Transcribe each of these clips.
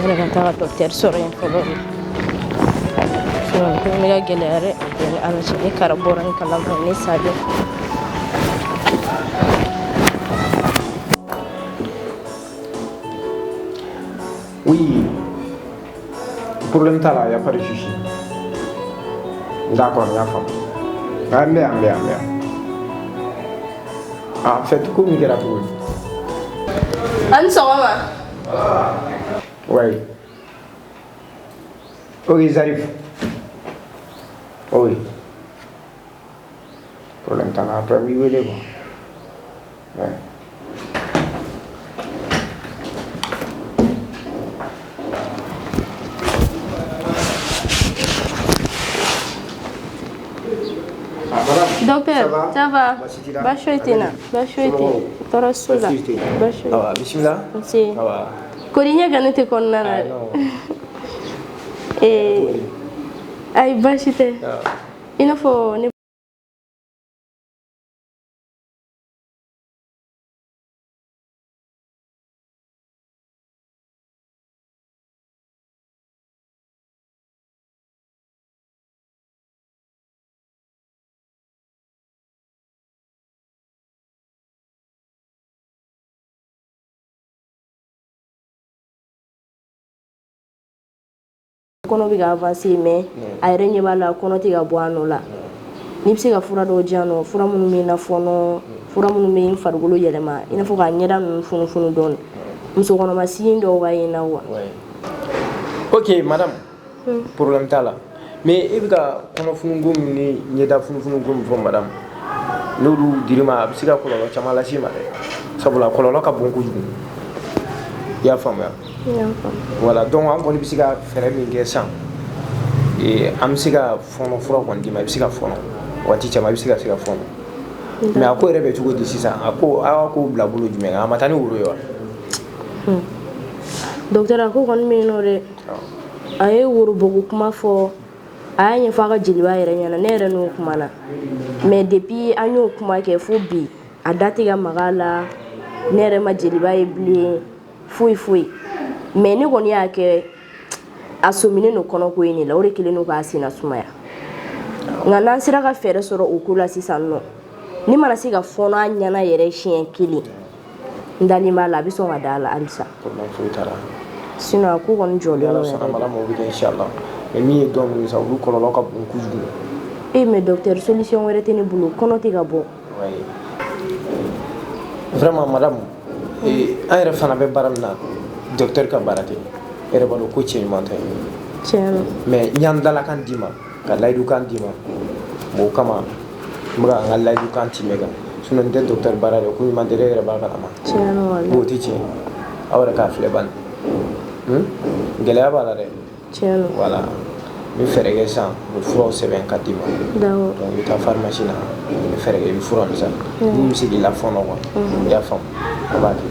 Yɛrɛ ka taa ka docteur sɔrɔ yen fɔlɔ de. Sinon ko in bɛ ka gɛlɛya dɛ. A bɛɛ ni Ala cɛ, ni kara bɔra nin kalama, ne salen. Oui, problème t'a la, y a pas de souci. D'accord, n y'a faamu. Ah, n bɛ yan, n bɛ yan, n bɛ yan. Ah, en fait, ko min kɛra cogo di? A ni sɔgɔma. Oui. Ok, j'arrive. Oui. Problème t'a la, après n b'i wele quoi. Ouais. Docteur, Ça va? Ça va? Baasi t'i la? Baasi foyi tɛ n na. Baasi foyi tɛ yen. Tɔɔrɔ si t'u la. Baasi tɛ yen. Baasi foyi. Awa, bisimila. Nse. Awa. Kori ɲɛ kanu tɛ kɔnɔna na Ah, dɛ. non. Ee, ayi, baasi tɛ. Ah. I n'a fɔ ne kɔnɔ bɛ ka avancer, mais a yɛrɛ ɲɛ b'a la, kɔnɔ tɛ ka bɔ a nɔ la. N'i bɛ se ka fura dɔw di yan nɔ, fura minnu bɛ n na fɔɔnɔ, fura minnu bɛ n farikolo yɛlɛma, i n'a fɔ k'a ɲɛda ninnu funufunu dɔɔni. Muso kɔnɔma sin dɔw b'a ye n na wa. Ouais. Ok, madame. Problème t'a la. Mais e bɛ ka kɔnɔfununko min ni ɲɛda funufununko min fɔ, madame, n'olu dir'i ma, a bɛ se ka kɔlɔlɔ caman las'i ma dɛ. Sabula kɔlɔlɔ ka bon kojugu. I y'a faamuya? N y'a faamu. Voilà, donc an kɔni bɛ se ka fɛɛrɛ min kɛ sisan, an bɛ se ka fɔɔnɔ fura kɔni d'i ma, i bɛ se ka fɔɔnɔ waati caman, i bɛ se ka fɔɔnɔ. Mais a ko yɛrɛ bɛ cogo di sisan? A ko aw k'o bila bolo jumɛn kan? A ma taa ni woro ye wa? Docteur, a ko kɔni bɛ yen nɔ dɛ. A ye worobɔko kuma fɔ, a y'a ɲɛfɔ a ka jeliba yɛrɛ ɲɛna, ne yɛrɛ n'o kumana. Mais depuis an y'o kuma kɛ fo bi, a da tɛ ka maga a la, ne yɛrɛ ma jeliba ye bilen, foyi foyi. Mais ne kɔni y'a kɛ, a sɔminen don kɔnɔko in de la, o de kɛlen don k'a senna sumaya. Nka n'an sera ka fɛɛrɛ sɔrɔ o ko la sisan nɔ, ne mana se ka fɔɔnɔ a ɲɛna yɛrɛ siɲɛ kelen, n dalen b'a la, a bɛ sɔn ka da a la halisa. Problème foyi t'a la. Sinon a ko kɔni jɔlen Ni Ala don sɔnna yɛrɛ de. madame, o bɛ kɛ inchallah. Mais min ye dɔn ninnu sa, olu kɔlɔlɔ ka bon kojugu. E, mais docteur, solution wɛrɛ tɛ ne bolo, kɔnɔ tɛ ka bɔ. Ouais. Vraiment, madame, an yɛrɛ fana bɛ baara min na, docteur ka baara tɛ. E yɛrɛ b'a dɔn ko cɛ ɲuman tɛ. Tiɲɛ don. Mais n y'an dalakan d'i ma, ka layidukan d'i ma. Bon, o kama n bɛ ka n ka layidukan timɛ kan. Sinon n tɛ docteur baara dɛ, ko ɲuman tɛ dɛ, e yɛrɛ b'a kalama. Tiɲɛ don walahi. O tɛ tiɲɛ. Aw yɛrɛ k'a filɛ bani. Gɛlɛya b'a la dɛ. Tiɲɛ don. Voilà. N bɛ fɛɛrɛ kɛ sisan, n bɛ furaw sɛbɛn ka d'i ma. D'accord. Donc i bɛ taa pharmacie la, i bɛ fɛɛrɛ kɛ, i bɛ fura ninnu san. Min bɛ se k'i lafɔɔnɔ quoi. I y'a faamu? A b'a kɛ ten.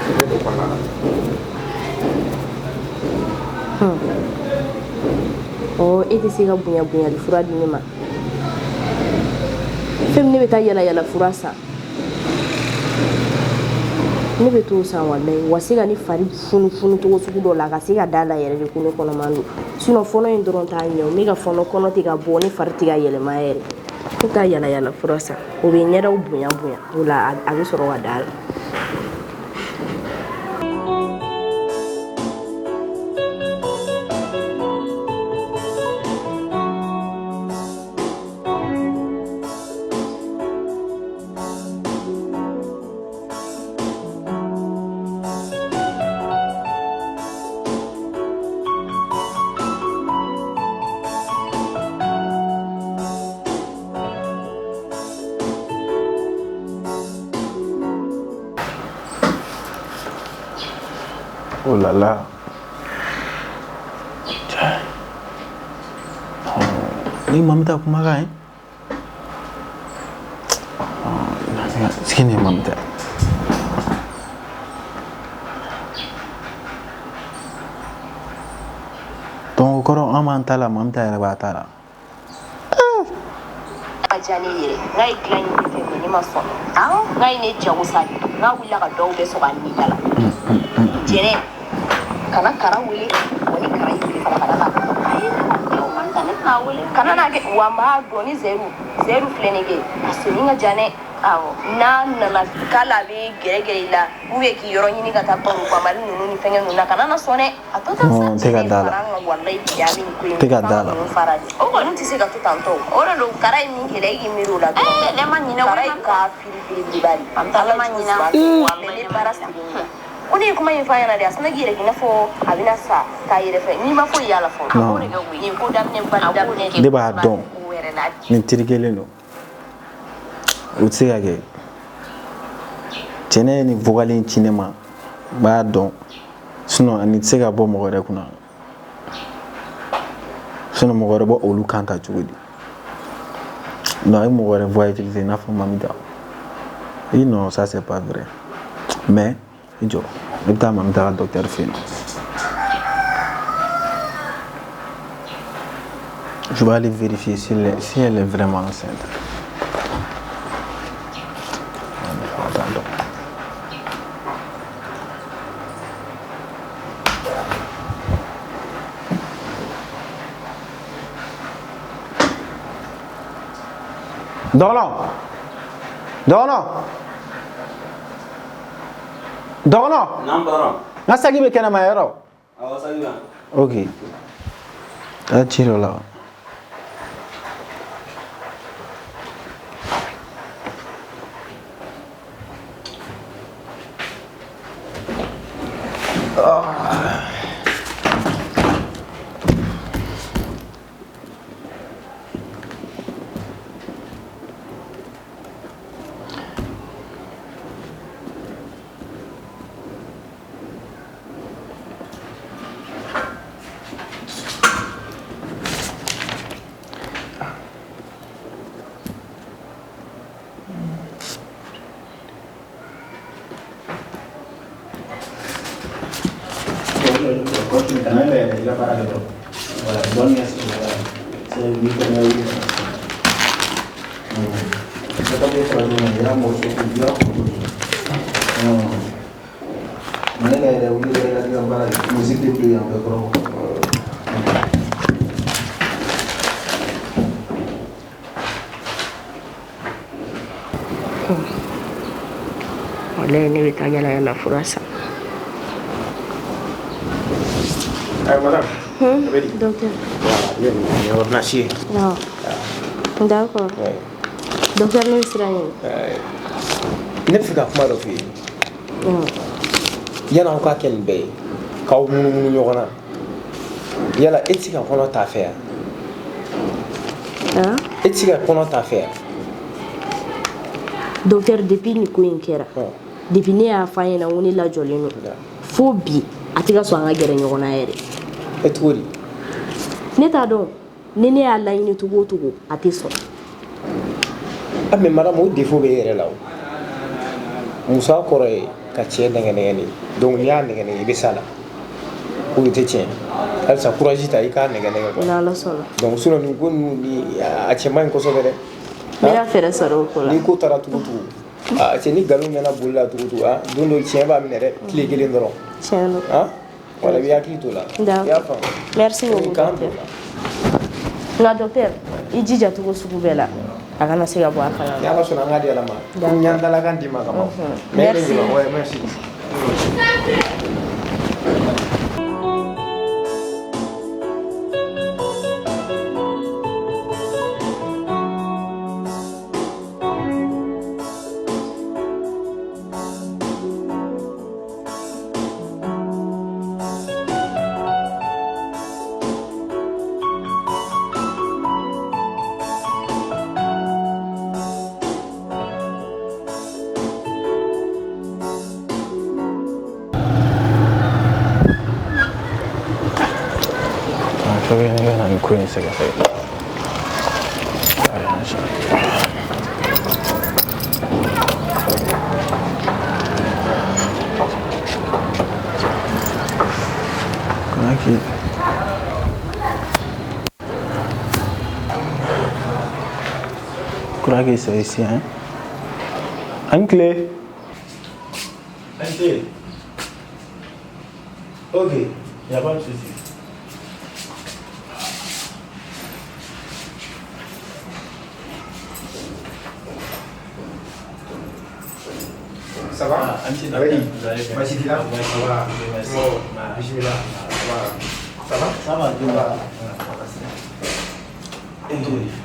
I bɛ don kɔnɔna la. Ɔ, e tɛ se ka bonya bonyali fura di ne ma. Fɛn min, ne bɛ taa yala yala fura san, ne bɛ t'o san walayi, wa se ka ne fari funufunu cogo sugu dɔ la, ka se ka da la yɛrɛ de ko ne kɔnɔman don. Sinon fɔɔnɔ in dɔrɔn t'a ɲɛ o, ne ka fɔɔnɔ, kɔnɔ tɛ ka bɔ, ne fari tɛ ka yɛlɛma yɛrɛ. Ne bɛ taa yala yala fura san, o bɛ ɲɛdaw bonya bonya, o la a bɛ sɔrɔ ka da la. Oh là là. Ni Mamita kumakan ye. Sigi nin ye Mamita ye. Donc o kɔrɔ an b'an ta la, Mamita yɛrɛ b'a ta la. A diya ne yɛrɛ, n k'a ye dilan ɲini fɛ, mais ne ma sɔn. Awɔ, n k'a ye ne jagosa de, n k'a wulila ka dɔw bɛɛ sɔgɔ a ni da la. Jɛnɛ, kana Kara wele, wa ni Kara y'i wele fana, kana na. Ayi, ne tɛna wele. Kana n'a kɛ, wa n b'a dɔn ni Zeru, Zeru filɛ nin kɛ, a senni ka jan dɛ. Awɔ, n'a nana k'ale a bɛ gɛrɛgɛrɛ i la, ou bien k'i yɔrɔ ɲini ka taa baro banbali ninnu ni fɛngɛ ninnu na, kana na sɔn dɛ. A to tan sa. Non, n tɛ ka da la. Fara an kan, walayi bi an bɛ nin ko in N tɛ ka da la. ninnu fara de. O kɔni tɛ se ka to tan tɔ. O de don, Kara ye min kɛ la, e k'i miiri o la dɔrɔn. Ee, ne ma ɲinɛ. Kara ye k'a firi belebeleba de. An ta ne ma ɲinɛ. Walayi, ne baara siri la. Ko ne ye kuma in f'a ɲɛna de, a sinna k'i yɛrɛ k'i n'a fɔ a bɛna sa k'a yɛrɛ fɛ. N'i ma foyi y'a la fɔlɔ. Non. Nin ko daminɛ ba daminɛ. Ne b'a dɔn. Nin teri kelen don. O tɛ se ka kɛ. Jɛnɛ ye nin vocal in ci ne ma, n b'a dɔn. Sinon nin tɛ se ka bɔ mɔgɔ wɛrɛ kunna. Sinon mɔgɔ wɛrɛ bɔ olu kan ta cogo di? Non, a ye mɔgɔ wɛrɛ voix utiliser i n'a fɔ Mamita. Oui, non, ça c'est pas vrai. Mais i jɔ, ne bɛ taa Mamita ka docteur fɛ yen nɔ. Je vais aller vérifier si elle est vraiment enceinte. Attends. Dɔgɔnɔ, dɔgɔnɔ, dɔgɔnɔ. Naam patron. N ka saki bɛ kɛnɛma yɔrɔ. Awɔ, saki bɛ yan. Ok, taa ci dɔ la. Walayi, ne bɛ taa yala yala fura san. Ayi, madame. A bɛ di? Docteur. Voilà, nin ye ordonnance ye. Awɔ. D'accord. Ouais. Docteur, ne bɛ sira ɲini. Ne bɛ fɛ ka kuma dɔ f'i ye. Yan'aw ka kɛ nin bɛɛ ye, k'aw munumunu ɲɔgɔn na, yala e tɛ se ka kɔnɔ t'a fɛ yan? Ah? E tɛ se ka kɔnɔ t'a fɛ yan? Docteur, depuis nin ko in kɛra, depuis ne y'a f'a ɲɛna ko ne lajɔlen don, fo bi a tɛ ka sɔn an ka gɛrɛ ɲɔgɔn na yɛrɛ. E cogo di? Ne t'a dɔn, ni ne y'a laɲini cogo o cogo, a tɛ sɔn. Ah mais madame, o défaut bɛ e yɛrɛ la o. Musoya kɔrɔ ye ka cɛ nɛgɛ nɛgɛ de. Donc n'i y'a nɛgɛ nɛgɛ, i bɛ s'a la. O tɛ tiɲɛ. Halisa courage ta, i k'a nɛgɛ nɛgɛ quoi. N'Ala sɔnna. Donc sinon nin ko ninnu ni a cɛ man ɲi kosɛbɛ dɛ. N bɛna fɛɛrɛ sɔrɔ o ko la. Ni ko taara tugu tugu, a cɛ ni nkalon mɛnna boli la tugu tugu, a don dɔ tiɲɛ b'a minɛ dɛ, tile kelen dɔrɔn. Tiɲɛ don. Ah voilà, i bɛ hakili t'o la. D'accord. I y'a faamu. Merci beaucoup, K'an docteur. bila. Nka docteur, i jija cogo sugu bɛɛ la, a kana se ka bɔ a kalama. Ni Ala sɔnna, an k'a di Ala ma. Komi n y'an dalakan d'i ma ka ban. Mais Merci. Ouais, merci. Faut que ne ka na nin ko in sɛgɛsɛgɛ. Kana k'i crois que c'est ici, hein? An tile. An tile. Ok, y a pas de souci. Ça va? Ah, un petit Oui. Vous allez bien? Basi t'i la? Basi Ça va. Merci. Bon, Ah. bisimila. Ça va. Ça va? Ça va, Dieu Ça va.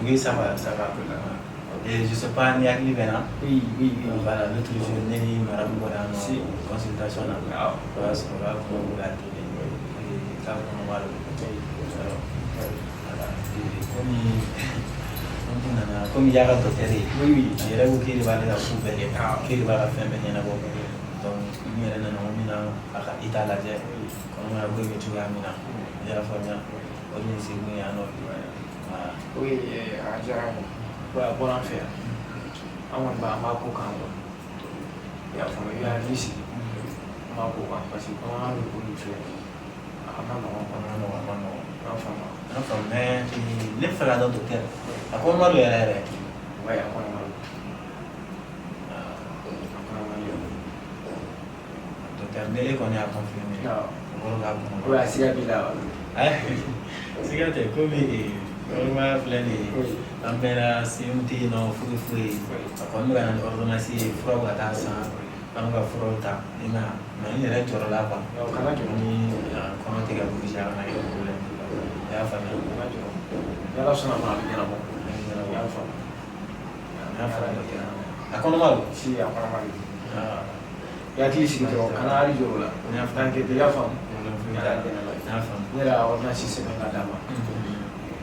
Oui, ça va, ça va. Et je sais pas, ni hakili bɛ na. Oui, oui, oui. Voilà, l'autre jour, ne ni madame bɔra yan nɔ Si. consultation na. Awɔ. O y'a sɔrɔ u b'a fɔ ko k'a télé. K'a kɔnɔma don. Alors, voilà. Et komi an tun nana, komi i y'a ka docteur ye. Oui, oui. A yɛrɛ ko k'e de b'ale ka ko bɛɛ kɛ. Awɔ. K'e de b'a ka fɛn bɛɛ ɲɛnabɔ. Donc, n yɛrɛ nana ko n bɛna a ka état lajɛ. Kɔnɔmaya ko in bɛ cogoya min na. I y'a faamuya. O de ye n sigi kun ye yan nɔ bi. Voilà. Oui, a diyara n ye. Ouais, a bɔra an fɛ yan. An kɔni b'a an b'a ko kan quoi. I y'a faamu, i bɛ hakili sigi. An b'a ko kan parce que kɔnɔmaya bɛ ko min filɛ nin ye, a ma nɔgɔn quoi. A ma nɔgɔn, a ma nɔgɔn. I y'a faamu. N y'a faamu mais ne bɛ fɛ k'a dɔn docteur a kɔnɔma don yɛrɛ yɛrɛ. Ouais, a kɔnɔma don. A kɔnɔma don. Docteur ne e kɔni y'a confirmé. Awɔ. O kɔrɔ k'a kɔnɔma. Ouais, a siga b'i la wa? Ayi, siga tɛ komi kɔnɔmaya filɛ nin ye. Oui. An mɛnna CMT yen nɔ foyi foyi. Oui. A kɔni bɛ ka na ni ordonnance ye fura bɛ ka taa san an bɛ ka furaw ta i m'a ye mais n yɛrɛ jɔrɔla quoi. Non, kana jɔrɔ. Ni kɔnɔ tɛ ka bouger a kana kɛ problème ye. I y'a faamuya. Kana jɔrɔ. Ni Ala sɔnna a ma a bɛ ɲɛnabɔ. A bɛ ɲɛnabɔ. I y'a faamu. N y'a faamu docteur. A kɔnɔma don. Si, a kɔnɔma don. Ah. I hakili sigi dɔrɔn, kana hali jɔrɔ o la. N y'a faamu. T'inquiète, i y'a faamu. Problème foyi Ala t'a la. dɛmɛ la. N y'a faamu. Ne yɛrɛ y'a ordonnance sɛbɛn ka d'a ma.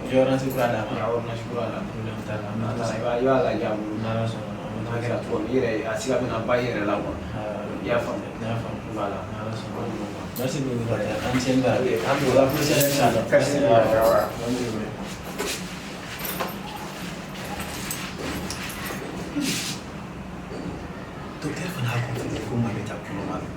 I ye ordonnance kura d'a N ma. y'a ordonnance kura d'a ma. Problème t'a la. N'a nana i b'a lajɛ a bolo. N'Ala sɔnna ma. N'a kɛra cogo min, i yɛrɛ a siga bɛna ban i yɛrɛ la quoi. I y'a faamu. N y'a faamu. Voilà. N'Ala sɔnna ma. Merci beaucoup docteur. An cɛ ni baraji. An À la prochaine inchallah. Merci. Merci. Bonne journée. Docteur fana y'a confirmé ko Mamita kɔnɔma don.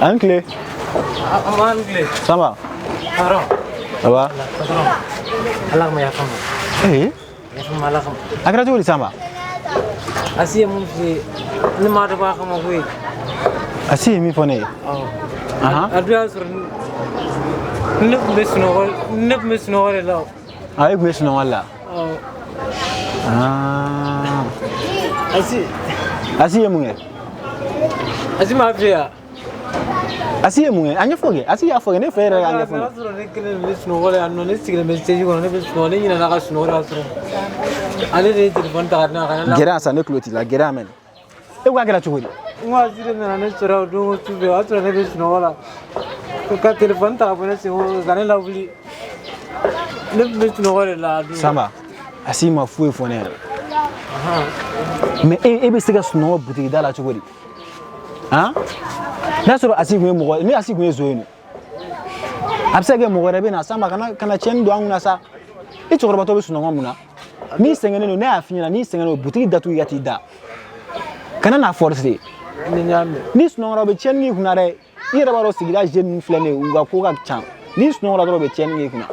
An tile. An tile. Samba. Patron. Ça va? Patron. Ala kama yafa n ma. Eh? Yafa n ma Ala kama. A kɛra cogo di Samba? Asi ye mun f'i ye ne m'a dabɔ a kama koyi. Asi ye min fɔ ne ye? Awɔ. Ahan. A dun y'a sɔrɔ ne tun bɛ sunɔgɔ ne tun bɛ sunɔgɔ de la o. Ah, e tun bɛ sunɔgɔ la? Awɔ. Ah. Asi. Asi ye mun kɛ? Asi m'a f'i ye wa? Asi ye mun kɛ? A ɲɛfɔ kɛ. Asi y'a fɔ kɛ ne fɛ yɛrɛ k'a ɲɛfɔ. A y'a sɔrɔ ne kelen de bɛ sunɔgɔ la yan nɔ ne sigilen bɛ siège kɔnɔ ne bɛ sunɔgɔ ne ɲinɛna ka sunɔgɔ de y'a sɔrɔ ale de ye telefɔni ta ka di ne ma ka ne la. Gɛrɛ yan sa ne tulo t'i la gɛrɛ yan mɛnɛ. E ko a kɛra cogo di? N ko Asi de nana ne sɔrɔ o don su fɛ o y'a sɔrɔ ne bɛ sunɔgɔ la ka telefɔni ta ka bɔ ne sen kɔrɔ ka ne lawuli ne tun bɛ sunɔgɔ de la a don. Samba, Asi ma foyi fɔ ne ɲɛna. Mais e bɛ se ka sunɔgɔ butigi da la cogo di? Han? N'a sɔrɔ Asi tun ye mɔgɔ ni Asi tun ye zon ye dun? A bɛ se ka kɛ mɔgɔ wɛrɛ bɛ na Samba kana tiɲɛni don an kunna sa. I cɛkɔrɔbatɔ bɛ sunɔgɔ mun na? N'i sɛgɛnnen don, ne y'a f'i ɲɛna, n'i sɛgɛnnen don, butigi datugu i ka t'i da. Kana n'a forcer. Ni n y'a mɛn. N'i sunɔgɔra, u bɛ tiɲɛni k'i kunna dɛ. I yɛrɛ b'a dɔn sigida jeunes ninnu filɛ nin ye, u ka ko ka ca. N'i sunɔgɔra dɔrɔn, u bɛ tiɲɛni k'i kunna.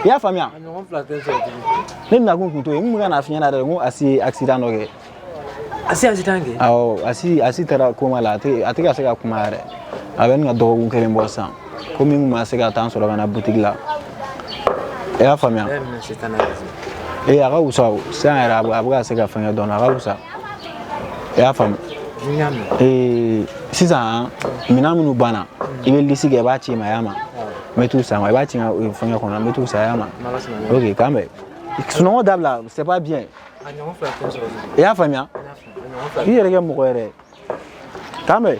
I y'a faamuya? A ɲɔgɔn fila tɛ sɔrɔ tugun. Ne nakun kun t'o ye. N kun bɛ ka n'a f'i ɲɛna yɛrɛ, n ko Asi ye accident dɔ kɛ. Asi accident kɛ? Awɔ, Asi taara coma la, a tɛ ka se ka kuma yɛrɛ. A bɛ nin ka dɔgɔkun kelen bɔ sisan. Komi n kun ma se ka temps sɔrɔ ka na butigi la. I y'a faamuya? Ne minɛ sitan na. Ee, a ka wusa o. Sisan yɛrɛ a bɛ ka se ka fɛn kɛ dɔɔnin, a ka wusa. I y'a faamu? N y'a mɛn. Ee, sisan minɛn minnu banna, i bɛ liste kɛ, i b'a ci n ma, i y'a mɛn? N bɛ t'u san, i b'a ci n ka fɛngɛ kɔnɔ, n bɛ t'u san, i y'a mɛn? N'Ala sɔnna. Ok, k'an bɛn. Sunɔgɔ dabila, c'est pas bien. A ɲɔgɔn fila tɛ sɔrɔ tugun. I y'a faamuya? N y'a faamu. A ɲɔgɔn fila. I yɛrɛ kɛ mɔgɔ yɛrɛ ye. K'an bɛn.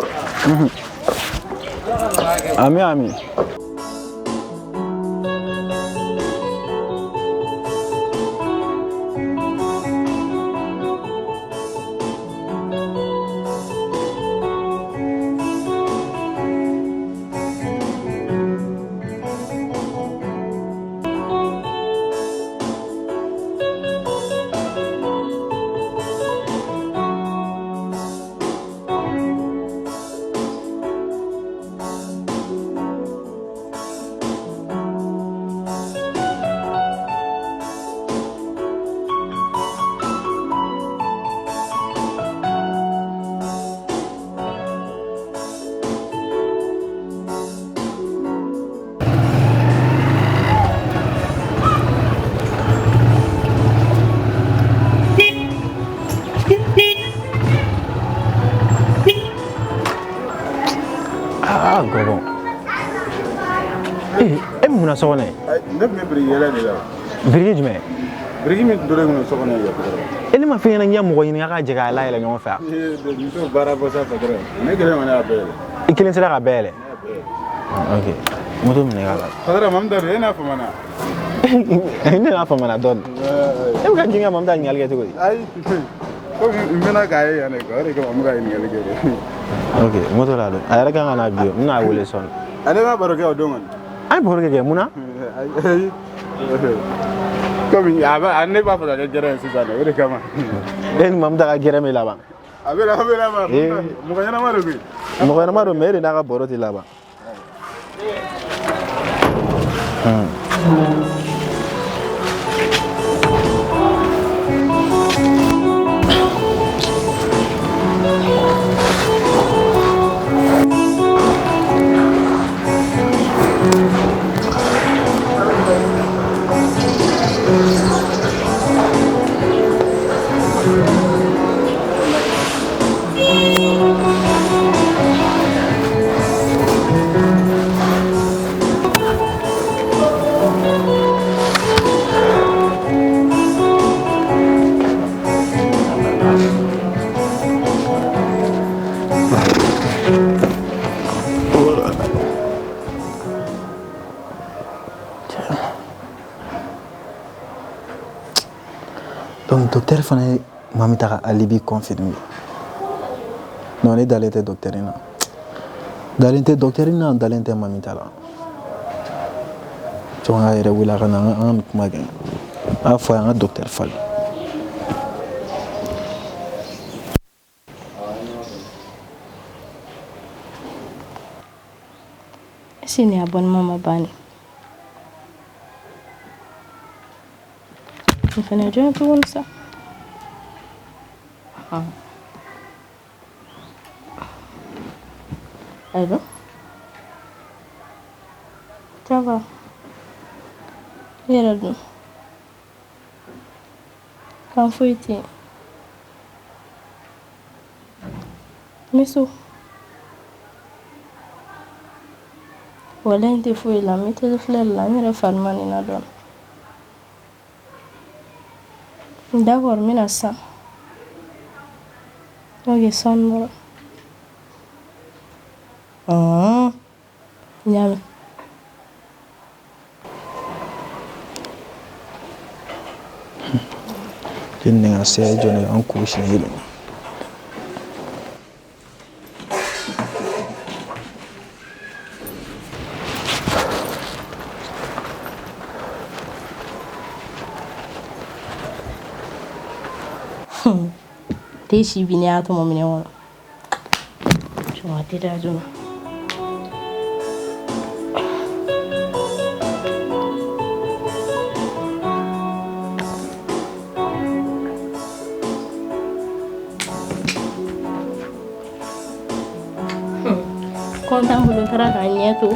Ami ami. Ah, gɔgɔn. Ee, e bɛ mun na so kɔnɔ yen? Ne tun bɛ biriki yɛlɛ de la. Biriki jumɛn? Biriki min tun tora kun so kɔnɔ yen patɔrɔn. E ne ma f'i ɲɛna k'i ka mɔgɔ ɲini k'a ka jɛ k'a layɛlɛ ɲɔgɔn fɛ wa? Muso baara bɔ sanfɛ dɔrɔn. Ne kelen kɔni y'a bɛɛ yɛlɛ. I kelen sera ka bɛɛ yɛlɛ? Ok, moto minɛ ka la. Patɔrɔn, Mamuta don, e n'a famana. Ne n'a famana dɔɔni. E bɛ ka jigin ka Mamuta ɲininkali kɛ cogo di? Ayi, komi n mɛnna k'a ye yan de quoi, o de kama n bɛ ka ɲininkali kɛ dɛ. Ok, moto la don. A yɛrɛ kan ka na bi o, n bɛna a wele sɔɔni. Ale ma baro kɛ o don kɔni. An ye baro kɛ mun na? Ayi, komi a bɛ ne b'a fɛ ka kɛ gɛrɛn ye sisan de, o de kama. E ni Mamuta ka gɛrɛn bɛ laban. A bɛ a bɛ laban. Mɔgɔ ɲɛnama de koyi. Mɔgɔ ɲɛnama don, mais e de n'a ka baro tɛ laban. Donc docteur fana ye Mamita ka alibi confirmé. Non, ne dalen tɛ docteur in na. Dalen tɛ docteur in na, dalen tɛ Mamita la. Jɔn y'a yɛrɛ wele a ka na an ka nin kuma kɛ. A y'a fɔ a ye an ka docteur falen. Est-ce que nin abonnement ma ban de? Nin fɛnɛ ye jɔn ye tuguni sa? Allô? Ça va? I yɛrɛ dun? Kan foyi tɛ yen. N bɛ so. Walayi n tɛ foyi la, n bɛ télé filɛ de la, n yɛrɛ fari man di n na dɔɔni. D'accord, n bɛna sisan. Ok, sɔɔni dɔrɔn. N y'a mɛn. Ne ka se jɔ ne an kuru siɲɛ kelen. Tɛ si bi ne y'a tɔmɔ minɛn kɔnɔ. Jɔn a tɛ da joona. Kɔntan bolo n taara k'a ɲɛ to.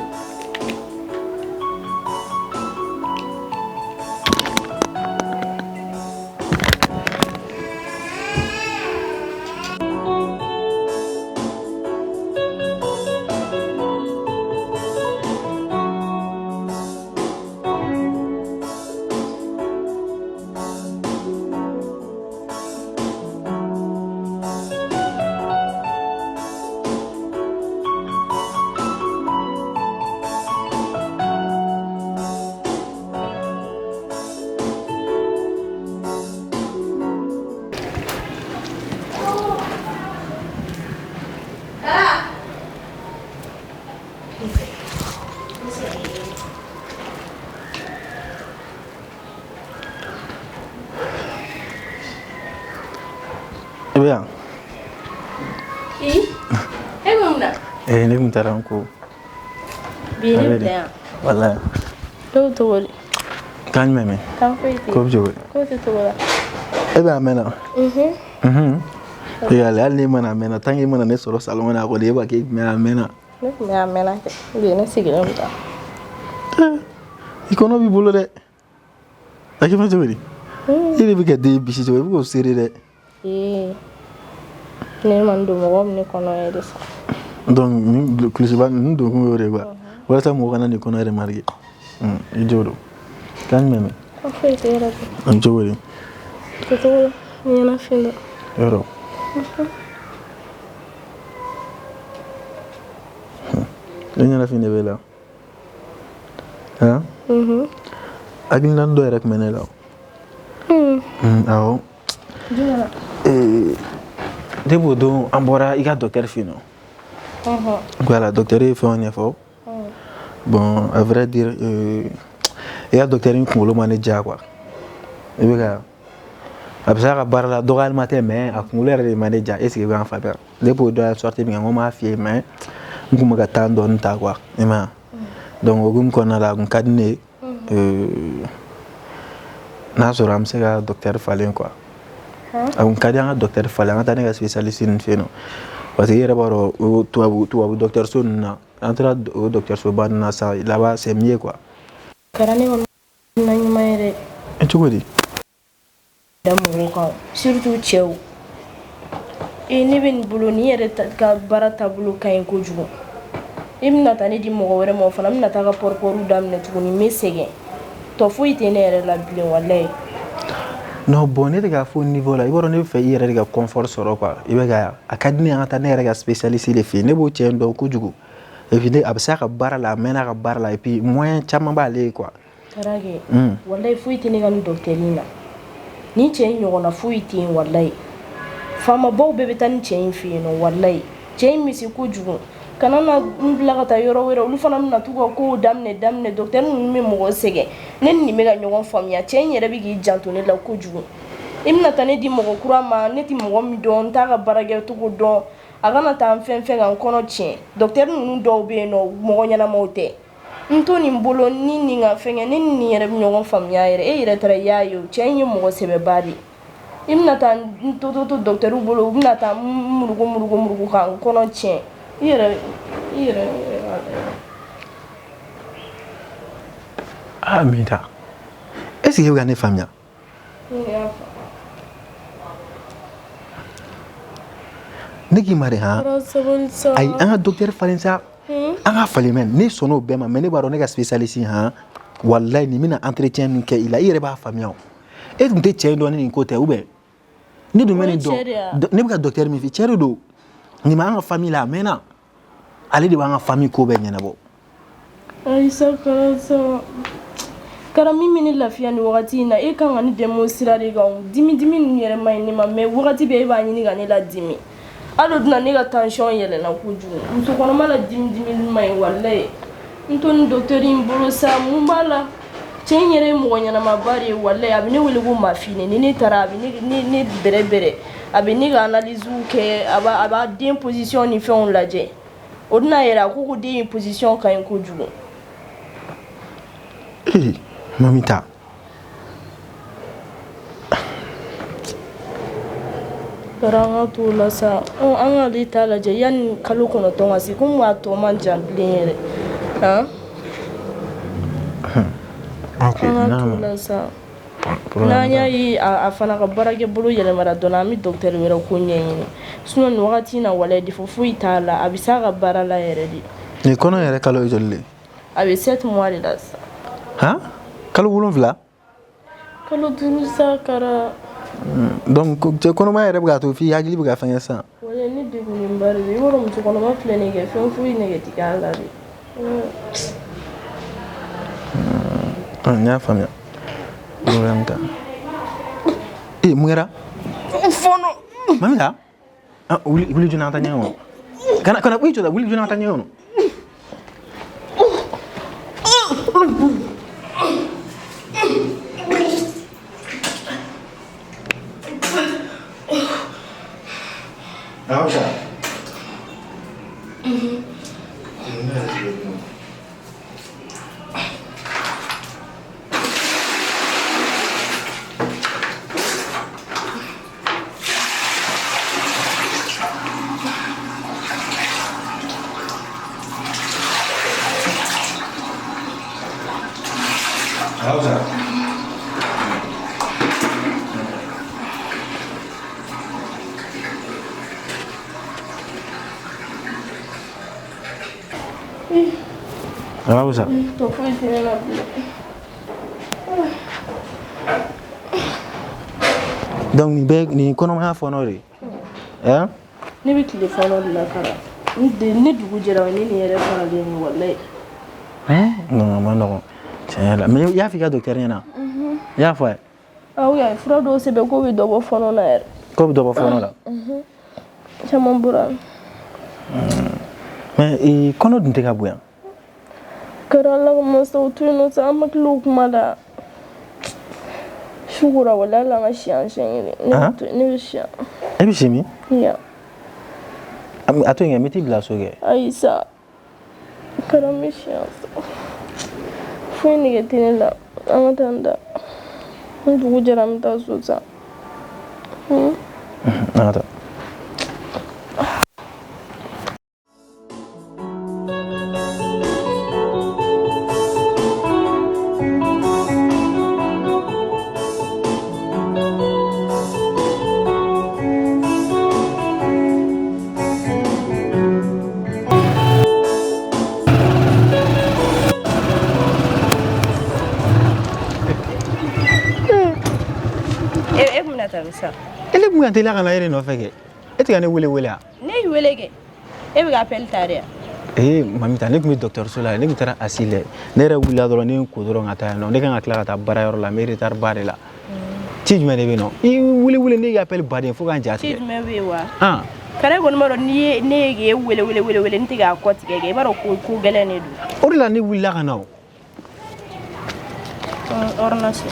I bɛ yan? I, e bɛ mun na? Eh, ne tun taara n ko. Bi ne bila yan. Walayi. Dɔw tɔgɔ di? Kan jumɛn mɛn? Kan foyi tɛ. Ko bɛ cogo di? Ko tɛ togo la. E bɛ a mɛnna? Mhm. Mhm. Yali hali n'e ma na a mɛnna, tant que e ma na ne sɔrɔ salon kɔnɔ a kɔni e b'a k'e tun bɛ a mɛnna. Ne tun bɛ a mɛnna kɛ. Bi ne sigilen bɛ taa. I kɔnɔ b'i bolo dɛ. A kɛ bɛ cogo di? E de bɛ ka den bisi cogo i bɛ k'o seere dɛ. Ee. Ne ma n don mɔgɔ min ne kɔnɔ ye de sa. Donc nin kulusiba ninnu don kun y'o de ye quoi. Walasa mɔgɔ kana nin kɔnɔ remarquer. I jo don. Kan jumɛn mɛn? Kan foyi tɛ yɛrɛ tɛ. A bɛ cogo di? Tɛ togo la. N ɲɛnafin dɔ. Yɔrɔ. E ɲɛnafin de b'e la. Han? Mhm. Hakilina dɔ yɛrɛ tun bɛ ne la. Awɔ. Jumɛn na? Depuis o don an bɔra i ka docteur fɛ yen nɔ. Voilà, docteur ye fɛnw ɲɛfɔ. Bon, à vrai dire, i ka docteur in kunkolo ma ne diya quoi. I bɛ ka a bɛ se a ka baara la dɔgɔyalima tɛ, mais a kunkolo yɛrɛ de ma ne diya. Est ce que i bɛ k'an faamuya? Depuis o don a ye sortie min kɛ, n ko n m'a f'i ye, mais n kun bɛ ka temps dɔɔni ta quoi. I m'a ye? Donc o hukumu kɔnɔna la, a kun ka di ne ye n'a sɔrɔ an bɛ se ka docteur falen quoi. A kun ka di an ka docteur falen, an ka taa ne ka spécialiste ninnu fɛ yen nɔ. Parce que i yɛrɛ b'a dɔn o tubabu docteur so ninnu na, an taara o docteur soba ninnu na sisan, là-bas c'est mieux quoi. Kɛra ne kɔni na ɲuman ye dɛ. E cogo di? Da mɔgɔw kan, surtout cɛw. E ne bɛ nin bolo, nin yɛrɛ ka baara taabolo ka ɲi kojugu. I bɛna taa ne di mɔgɔ wɛrɛ ma, o fana bɛna taa ka pɔripɔriw daminɛ tuguni, n bɛ sɛgɛn. Tɔ foyi tɛ ne yɛrɛ la bilen walayi. Non, bon, ne tɛ k'a fɔ niveau la, i b'a dɔn ne bɛ fɛ i yɛrɛ de ka confort sɔrɔ quoi. I bɛ ka a ka di ne ye an ka taa ne yɛrɛ ka spécialiste de fɛ yen. Ne b'o cɛ in dɔn kojugu. Et puis ne a bɛ se a ka baara la, a mɛnna a ka baara la, et puis moyen caman b'ale ye quoi. Kara kɛ. Walayi foyi tɛ ne ka nin docteur in na. Nin cɛ in ɲɔgɔnna foyi tɛ yen walayi. Faamabaw bɛɛ bɛ taa nin cɛ in fɛ yen nɔ walayi. Cɛ in bɛ se kojugu. Kana na n bila ka taa yɔrɔ wɛrɛ, olu fana bɛna t'u ka kow daminɛ daminɛ. Docteur ninnu bɛ mɔgɔ sɛgɛn. Ne ni nin bɛ ka ɲɔgɔn faamuya. Cɛ in yɛrɛ bɛ k'i janto ne la kojugu. I bɛna taa ne di mɔgɔ kura ma, ne tɛ mɔgɔ min dɔn, n t'a ka baarakɛcogo dɔn. A kana taa n fɛn fɛn ka n kɔnɔ tiɲɛ. Docteur ninnu dɔw bɛ yen nɔ, mɔgɔ ɲɛnamaw tɛ. N to nin bolo ni nin ka fɛn kɛ, ne ni nin yɛrɛ bɛ ɲɔgɔn faamuya yɛrɛ. E yɛrɛ taara i y'a ye o, cɛ in ye mɔgɔ sɛbɛba de ye. I bɛna taa n to to to docteur bolo, u bɛna taa n muruku muruku muruku ka n kɔnɔ tiɲɛ. I yɛrɛ i yɛrɛ i yɛrɛ b'a dɔn. Ah Minta, est ce que e bɛ ka ne faamuya? Ne y'a faamu. Ne k'i ma de han? Kɛra sabali sa. Ayi, an ka docteur falen sa. An ka falen mɛ, ne sɔnn'o bɛɛ ma, mais ne b'a dɔn ne ka spécialiste han, walayi nin bɛna entretien min kɛ i la, i yɛrɛ b'a faamuya o. E tun tɛ cɛ in dɔn ni nin ko tɛ ou bien? Ne dun bɛ nin dɔn, ne bɛ ka docteur min f'i cɛ de don. Nin b'an ka famille la a mɛnna. Ale de b'an ka famille ko bɛɛ ɲɛnabɔ. Ayisa kara sa. Kara min bɛ ne lafiya nin wagati in na, e kan ka ne dɛmɛ o sira de kan. Dimi dimi ninnu yɛrɛ man ɲi ne ma, mais wagati bɛɛ e b'a ɲini ka ne ladimi. Hali o dun na ne ka tension yɛlɛnna kojugu. Muso kɔnɔma la dimi dimi man ɲi walayi. N to nin docteur in bolo sa, mun b'a la? Cɛ in yɛrɛ ye mɔgɔ ɲɛnamaba de ye walayi. A bɛ ne wele ko mafine. Ni ne taara a bɛ ne bɛrɛ bɛrɛ. A bɛ ne ka analyse kɛ, a b'a den position ni fɛnw lajɛ. O dun n'a yɛrɛ a ko den in position ka ɲi kojugu. Ee, Mamita. Kara, an ka t'o la sa. An k'ale ta lajɛ yanni kalo 9 ka se, komi a tɔ man jan bilen yɛrɛ. Han? Ok, An ka t'o la sa. N'an y'a ye a fana ka baarakɛ bolo yɛlɛmara dɔɔnin, an bɛ docteur wɛrɛ ko ɲɛɲini. Sinon nin wagati in na, walayi, défaut foyi t'a la, a bɛ s'a ka baara la yɛrɛ de. Nin kɔnɔ yɛrɛ kalo ye joli de? A bɛ 7 mois de la sisan. Han? Kalo 7? Kalo 5 sa, Kara. Donc cɛ kɔnɔmaya yɛrɛ bɛ k'a to f'i hakili bɛ ka fɛngɛ sisan. Walayi, ne degunnenba de don. I b'a dɔn, muso kɔnɔma filɛ nin ye kɛ, fɛn foyi nege tɛ k'a la de. N y'a faamuya. Problème t'a. Ee, mun kɛra? Fɔɔnɔ. Mamita? Ah, wuli wuli joona, an ka taa ɲɛgɛn kɔnɔ. Kana kana i jɔ da, wuli joona, an ka taa ɲɛgɛn kɔnɔ. A ka fisa. A ka fisa. A ka fisa. Tɔ foyi tɛ ne la bilen. Donc nin bɛɛ nin kɔnɔmaya fɔɔnɔ de ye. Hein? Ne bɛ tile fɔlɔ de la, Kara. Ni dugu jɛra, o ye ne ni yɛrɛ faralen ye, walayi. Hein? Non, a ma nɔgɔn. Tiɲɛ yɛrɛ la. Mais i y'a fɔ i ka docteur ɲɛna? I y'a fɔ a ye? Awɔ, a ye fura dɔw sɛbɛn k'o bɛ dɔ bɔ fɔɔnɔ la yɛrɛ. K'o bɛ dɔ bɔ fɔɔnɔ la? Caman bɔra. Mais ee, kɔnɔ dun tɛ ka bonya. Kara, Ala ka masa, o to yen nɔ sa, an ma tila o kuma la. Su kora, walayi, hali an ka si yan siɲɛ kelen. Ne Han? bɛ to, ne bɛ si yan. E bɛ si min? Yan. A to yen kɛ, n bɛ t'i bila so kɛ. Ayi sa. Kara, n bɛ si yan sa. Foyi nege tɛ ne la. An ka taa n da. Ni dugu jɛra, an bɛ taa so sa. An ka taa. E kun bɛna taa min sa? E ne kun ka teliya ka na e de nɔfɛ kɛ. E tɛ ka ne wele wele wa? Ne y'i wele kɛ. E bɛ ka appel ta de wa? Ee, Mamita, ne tun bɛ dɔgɔtɔrɔso la, ne tun taara asi lɛ. Ne yɛrɛ wulila dɔrɔn, ne ye n ko dɔrɔn ka taa yen nɔ. Ne kan ka tila ka taa baarayɔrɔ la, n bɛ retard ba de la. Ci jumɛn de bɛ yen nɔ? I wele wele, ne y'i appel baden fo ka n ja Ci tigɛ. jumɛn bɛ yen wa? Han? Kara, e kɔni b'a dɔn, n'i ye ne ye k'e wele wele wele wele, n tɛ k'a kɔ tigɛ kɛ, i b'a dɔn ko gɛlɛn de don. O de la ne wulila ka na o. Ordonnance.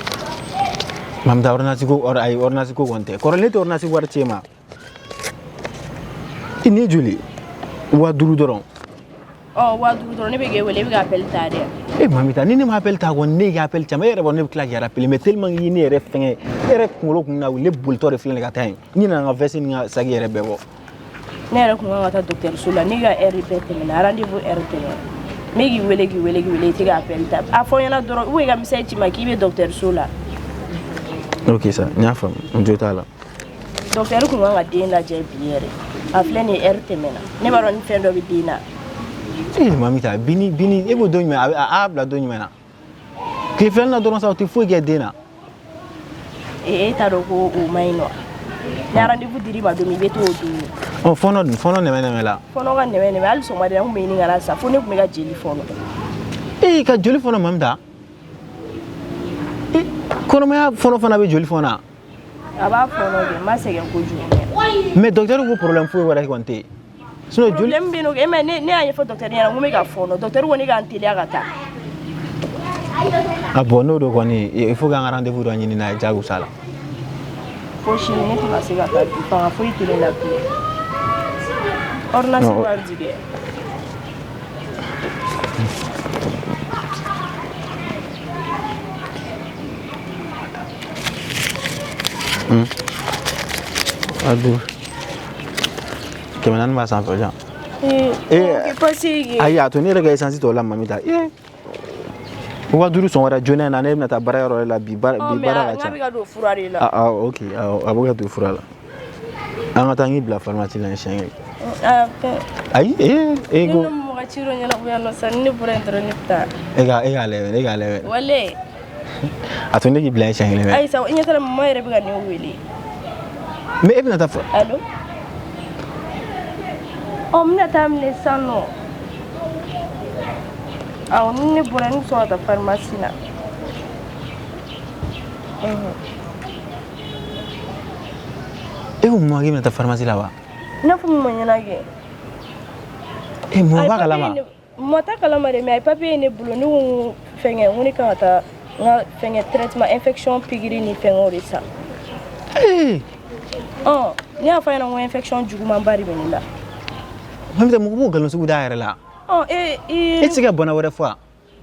Mamita, ordonnance ko, ayi, ordonnance ko kɔni tɛ. Kɔrɔlen ne tɛ ordonnance wari ci e ma. I nin ye joli? 5000 dɔrɔn. Ɔ, 5000 dɔrɔn, ne bɛ k'e wele, e bɛ ka appel ta de wa? E Mamita, ni ne ma appel ta kɔni, ne y'i ka appel caman, e yɛrɛ b'a dɔn ne bɛ tila k'i rappeler, mais tellement que i ye ne yɛrɛ fɛngɛ, e yɛrɛ kunkolo kun na wuli, ne bolitɔ de filɛ nin ye ka taa yen. N ɲinɛna n ka veste ni n ka sac yɛrɛ bɛɛ kɔ. Ne yɛrɛ kun kan ka taa dɔgɔtɔrɔso la, ne ka heure bɛɛ tɛmɛna, rendez-vous heure tɛmɛna. N bɛ k'i wele k'i wele k'i wele, i tɛ ka appel ta. A fɔ n ɲɛna dɔrɔn, ou i ka message ci n ma k'i bɛ dɔgɔtɔrɔso la. Ok sa, n y'a faamu, n jo t'a la. Docteur kun kan ka den lajɛ bi yɛrɛ. A filɛ nin ye, heure tɛmɛna. Ne b'a dɔn ni fɛn dɔ bɛ den na. Ee Mamita, bini bini, e b'o don jumɛn, a y'a bila don jumɛn na? Tile filanan na dɔrɔn sa, o tɛ foyi kɛ den na. E t'a dɔn ko o man ɲi nɔ. Ni rendez-vous dir'i ma don min, i bɛ t'o don. Ɔ, fɔɔnɔ dun, fɔɔnɔ nɛmɛ nɛmɛ la? Fɔɔnɔ ka nɛmɛ nɛmɛ, hali sɔgɔmada in na, n kun bɛ ɲini ka na sa, fo ne kun bɛ ka jeli fɔɔnɔ. Ee, ka joli fɔɔnɔ, Mamita? Ee, kɔnɔmaya fɔɔnɔ fana bɛ joli fɔɔnɔ wa? A b'a fɔɔnɔ kɛ, n ma sɛgɛn kojugu. Mais docteur ko problème foyi wɛrɛ kɔni tɛ yen. Sinon joli Problème bɛ yen nɔ, e ma ne y'a ɲɛfɔ docteur ɲɛna, n ko n bɛ ka fɔɔnɔ. Docteur ko ne ka n teliya ka taa. Ah bon, n'o don kɔni, il faut k'an ka rendez-vous dɔ ɲini n'a ye, diyagosa la. Fo sini ne tɛna se ka taa bi, fanga foyi tɛ ne la bilen. Ordonnance wari di dɛ. 500. 400 b'a sanfɛ jan. Ee, paseke. Ayi, a to ne yɛrɛ ka essence tɔ la Mamita. Ee. 5000 sɔngɔ la joona in na, ne bɛna taa baara yɔrɔ la bi, baara bi baara ka ca. N'a bɛ ka don fura de la. Ah, ok, a bɛ ka don fura la. An ka taa n k'i bila pharmacie la siɲɛ kelen. Ayi, ee ko. Ne mɔgɔ ci dɔ ɲɛnabɔ yan nɔ sisan, ni ne bɔra yen dɔrɔn ne bɛ taa. E k'a lajɛ, e k'a lajɛ. Wale. A to ne k'i bila yen siɲɛ kelen. Ayi sa, i ɲɛ t'a la, mama yɛrɛ bɛ ka ne wele. Mais e bɛna taa fɔ. Allo. Ɔ, n bɛna taa minɛ sisan nɔ. Awɔ, ni ne bɔra ne bɛ sɔn ka taa pharmacie la. E ko mun k'e bɛna taa pharmacie la wa? I n'a fɔ mun ma ɲɛna kɛ. E mun b'a kalama? Mɔgɔ t'a kalama dɛ, mais a ye papier ye ne bolo, ne ko fɛnkɛ, n ko ne kan ka taa n ka fɛnkɛ traitement infection pikiri ni fɛnkɛw de san. Ee. Ɔ, ne y'a fɔ a ɲɛna ko infection jugumanba de bɛ ne la. Mamita, mɔgɔ b'o nkalon sugu da a yɛrɛ la. Ɔ, e e tɛ se ka bana wɛrɛ fɔ wa?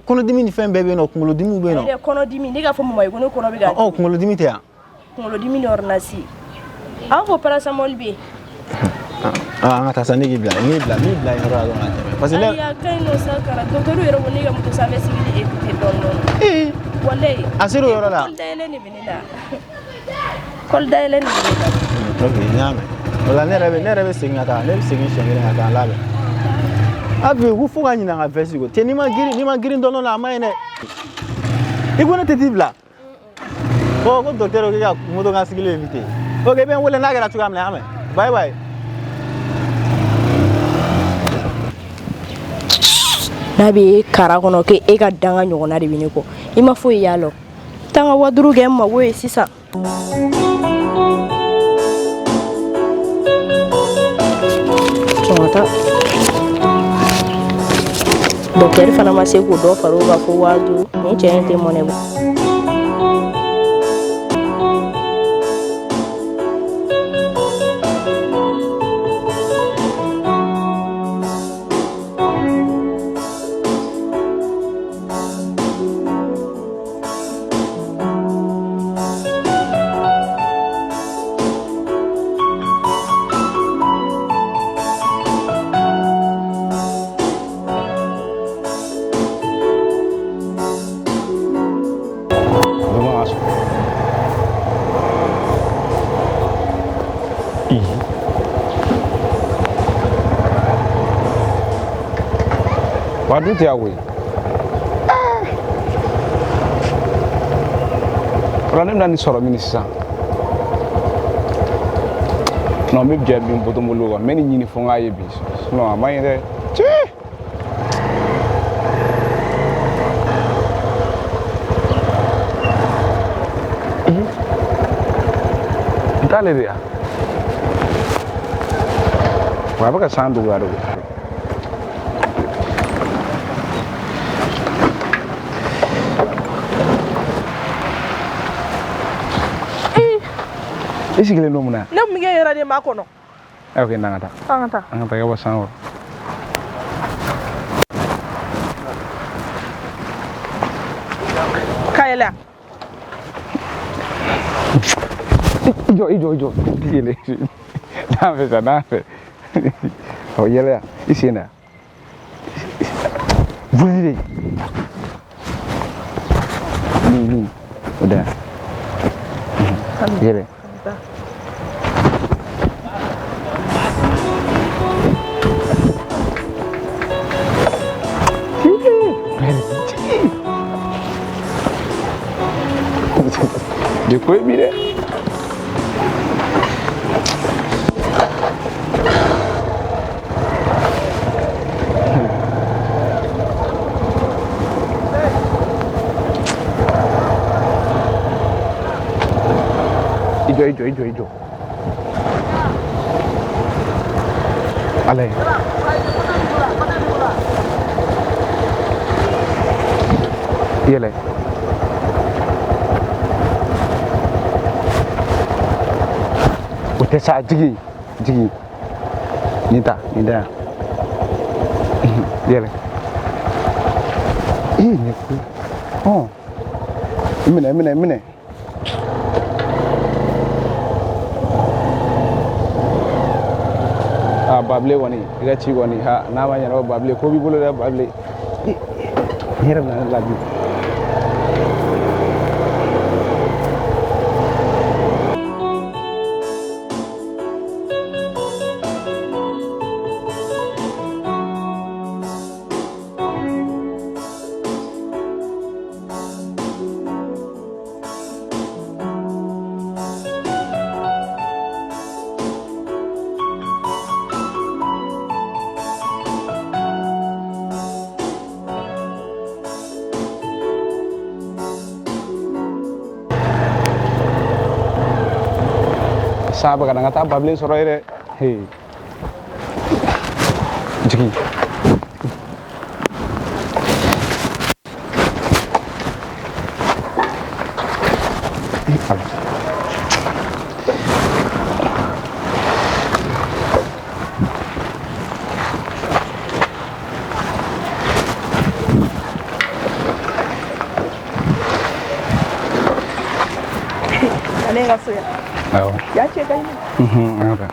Kɔnɔdimi ni fɛn bɛɛ bɛ yen nɔ, kunkolodimiw bɛ yen nɔ. Ayi dɛ, kɔnɔdimi, ne k'a fɔ mama ye ko ne kɔnɔ bɛ ka. Ɔ, kunkolodimi tɛ yan. Kunkolodimi ni ordonnance. A b'a fɔ paracétamol bɛ yen. An ka taa sa, ne k'i bila, n k'i bila, n b'i bila yen yɔrɔ la dɔrɔn ka tɛmɛ. Parce que ne. Ayi, a ka ɲi nɔ sa, kana docteur yɛrɛ ko ne ka moto sanfɛ sigili éviter dɔɔni dɔɔni. Ee. Walayi. A ser'o yɔrɔ la. Kɔli dayɛlɛ de bɛ ne la. Kɔli dayɛlɛ de bɛ ne la. Ok, n y'a mɛn. O la ne yɛrɛ bɛ segin ka taa, ne bɛ segin siɲɛ kelen ka taa labɛn. A bi ko fo ka ɲinɛ n ka veste kɔ. Cɛ, n'i ma girin dɔɔni la, a ma ɲi dɛ. I ko ne tɛ t'i bila. Ko docteur ko k'i ka moto kan sigili éviter. Ok, i bɛ n wele n'a kɛra cogoya min na, y'a mɛn. Bye bye. N'a bɛ e kara kɔnɔ k'e e ka danga ɲɔgɔnna de bɛ ne kɔ, i ma foyi y'a la. Taa n ka 5000 kɛ n mago ye sisan. Sɔn ka taa. Docteur fana ma se k'o dɔ fara o kan fo 5000. Nin cɛ in tɛ mɔnɛ bɔ. Wa dun tɛ yan koyi. O la ne bɛna nin sɔrɔ min sisan. Non, n bɛ jɛ bin botonbolo kan, n bɛ nin ɲini fo n k'a ye bi. Sinon a man ɲi dɛ. Cɛ! N t'ale de yan. Wa a bɛ ka san dɔgɔya de. I sigilen don mun na? Ne tun bɛ k'e yɛrɛ de makɔnɔ. Ok, n'an ka taa. An ka taa. An ka taa i ka bɔ san kɔrɔ. Ka yɛlɛ. I jɔ, i jɔ, i jɔ. I yɛlɛ. N'an fɛ sa, n'an fɛ. Ɔ, yɛlɛ yan. I sen da. Wuli de. Nin, o da. Yɛlɛ. De ko ye bi dɛ. I jɔ, i jɔ, i jɔ, i jɔ. Ala ye. Yɛlɛ. O tɛ sa, jigin jigin. Nin ta, nin da yan. Yɛlɛ. Ee, nin ye ko ye. Ɔn, minɛ minɛ minɛ. Aa, Babile kɔni, i ka ci kɔni, ha, n'a ma ɲɛnabɔ, Babile, ko b'i bolo dɛ, Babile. I yɛrɛ bɛna ne labi. San bɛ ka na, n ka taa Babilen sɔrɔ yen dɛ. Hey. Jigin. Ala. Ne ka so yan. Awɔ. Ya cɛ ka ɲi. Unhun, an ka taa.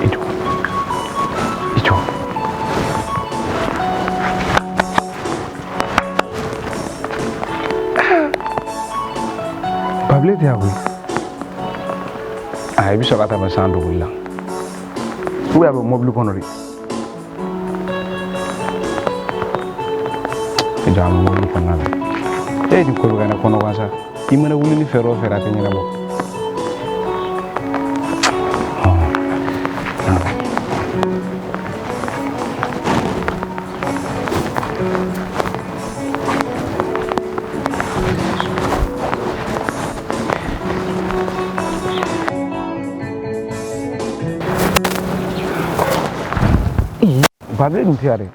I jɔ. I jɔ. Babile tɛ yan koyi. A i bɛ sɔrɔ ka tɛmɛ san duguli la. Ou bien a bɛ mobili kɔnɔ de. I jɔ, a bɛ mobili kɔnɔna la. E, nin ko bɛ ka ne kɔnɔ gan sa. I mana wuli ni fɛɛrɛ o fɛɛrɛ, a tɛ ɲɛnabɔ. Babile dun tɛ yan dɛ.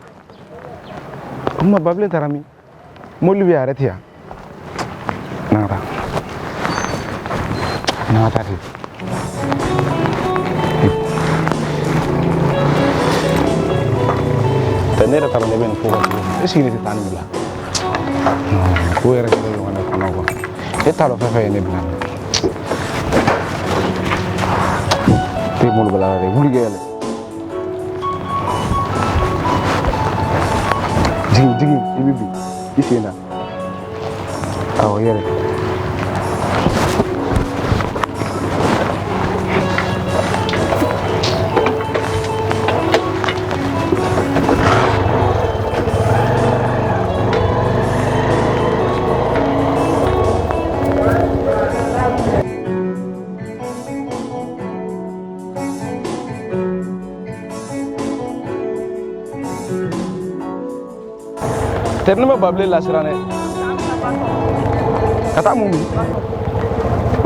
O tuma Babile taara min? Mobili bɛ yan, a yɛrɛ tɛ yan. N'an ka taa. N'an ka taa ten. Tɛ ne yɛrɛ t'a dɔn ne bɛ nin ko kɛ cogo min. Est ce que ne tɛ taa nin bila? Ko yɛrɛ kɛlen don ka ne kɔnɔ quoi. E t'a dɔn fɛn fɛn ye ne bila nin na. Te bolo bala la dɛ, wuli kɛ yɛlɛ. Jigin jigin, i bɛ bin. I sen na. Awɔ, yɛlɛ. Tɛri, ne ma Babile lasiran dɛ. Ka taa mun min?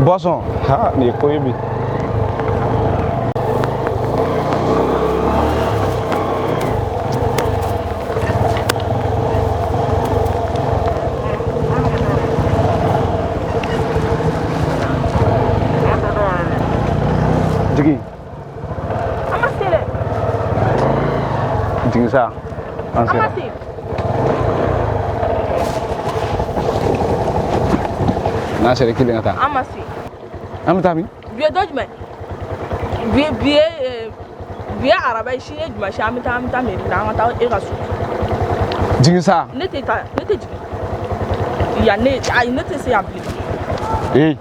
Boisson. Ha, nin ye ko ye bi. Jigin. An ma se dɛ. Jigin sa. An An ma sera. se. N'an sera, kelen ka taa. An ma se. An bɛ taa min? Bi ye don jumɛn? Bi ye araba ye, sini ye dimanche, an bɛ taa mairie la, an ka taa e ka so. Jigin sa. Ne tɛ taa, ne tɛ jigin. Yan ne, ayi, ne tɛ se yan bilen. Ee.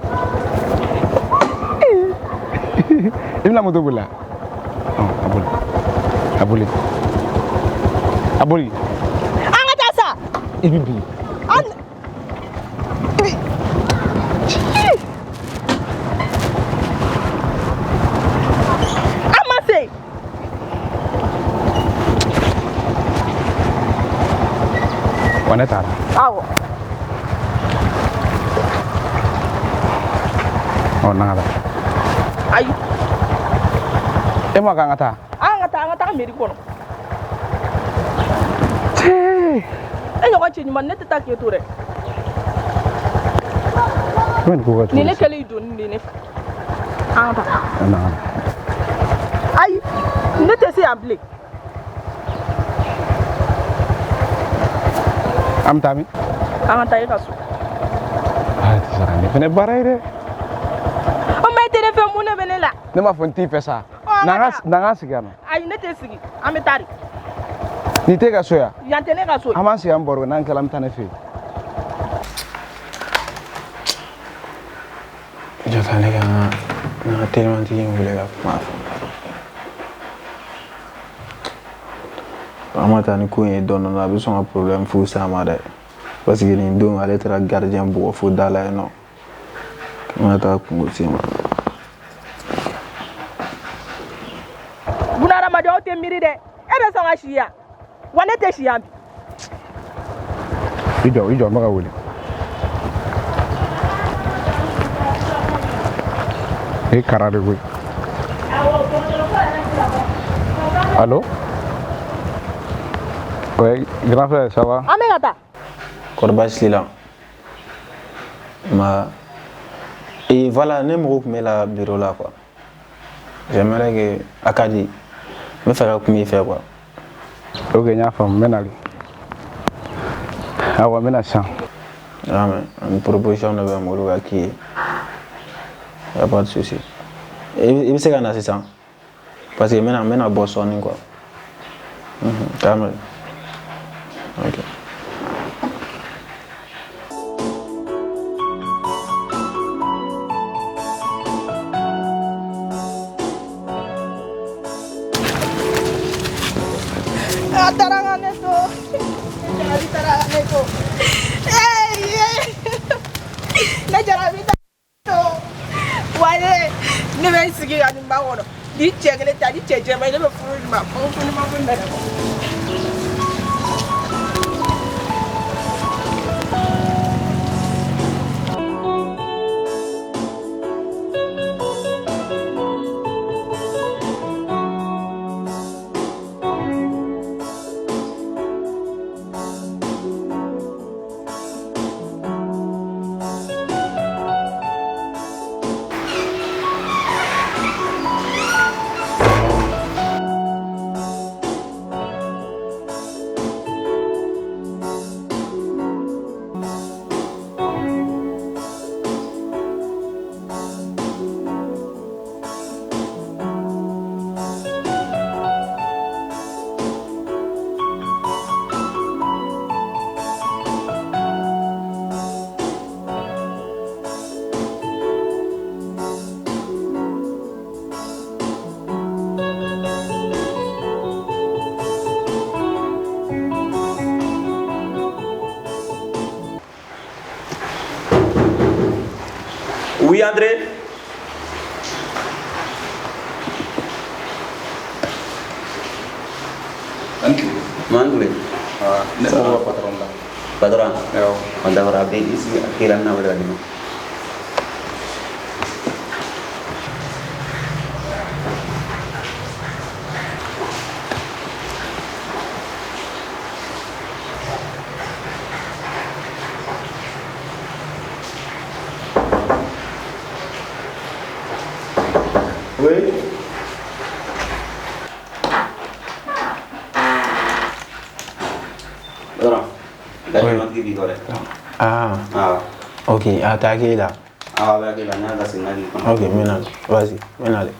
I bɛna moto boli la? Ɔ, a boli. A boli. A boli. An ka taa sa. I bɛ bin. An an ma se. Wa ne taara. Awɔ. Ɔ, n'an ka taa. Ayi. E ma k'an ka taa. An ka taa, an ka taa mairie kɔnɔ. E ɲɔgɔn cɛ ɲuman, ne tɛ taa k'e to dɛ. I bɛ nin ko kɛ cogo Nin ne di? kɛlen doni de ye ne fɛ. An ka taa. N'an ka taa. Ayi, ne tɛ se yan bilen. An bɛ taa min? An ka taa e ka so. Aa, tɛ se ka nin fɛnɛ baara ye dɛ. O ma, e tɛ ne fɛ, mun de bɛ ne la? Ne m'a fɔ n t'i fɛ sa. Ɔ, an N'an ka ka n'an ka sigi yan nɔ. Ayi, ne tɛ sigi, an bɛ taa de. Nin t'e ka so yan. Yan tɛ ne ka so ye. An b'an sigi an baro, n'an tilala an bɛ taa ne fɛ yen. Jɔ ta, ne ka n ka telimantigi in wele ka kuma a fɛ. An ma taa ni ko in ye dɔɔnin dɔɔnin, a bɛ sɔn ka problème fu s'a ma dɛ, parce que nin don ale taara gardien bugɔ fo da la yen nɔ. N ka taa kungo se ma. Bunahadamaden, aw tɛ miiri dɛ. E bɛ sɔn ka si yan wa? Ne tɛ si yan bi. I jɔ, i jɔ, n bɛ ka wele. E kara de koyi. Allo? Ouais, grand frère, ça va? An bɛ ka taa. Kɔri baasi t'i la? Ma et voilà, ne mago tun bɛ la bureau la quoi. J'aimerais que a ka di n bɛ fɛ ka kuma i fɛ quoi. Ok, n y'a faamu, n bɛ nali. Awɔ, n bɛ na sisan. Ah, mais une proposition dɔ bɛ n bolo ka k'i ye. Y a pas de souci. I bɛ se ka na sisan parce que n bɛna bɔ sɔɔni quoi. K'a mɛn. Ok. A taara ka ne to. Ne jarabi taara ka ne to. Ee, ne jarabi taara to wa. Ne bɛ n sigi ka nin ba kɔnɔ ni cɛ kelen ta ni cɛ jɛman ye, ne bɛ furu nin ma fo fo ni ma fo nɛrɛ. Oui, André. Mandule. Ne sago ka patron la. Patron. Awɔ. On d'accord, a bɛ i sigi a kira na wele ka di ma. Oui. Patron. Gari ma k'i kɔ dɛ. Ah, Awɔ. ok, a t'a k'e la. Awɔ, a bɛ k'i la, n y'a ka segin ka k'i kɔnɔ. Ok, n bɛ na. Vas-y, n bɛ nalen.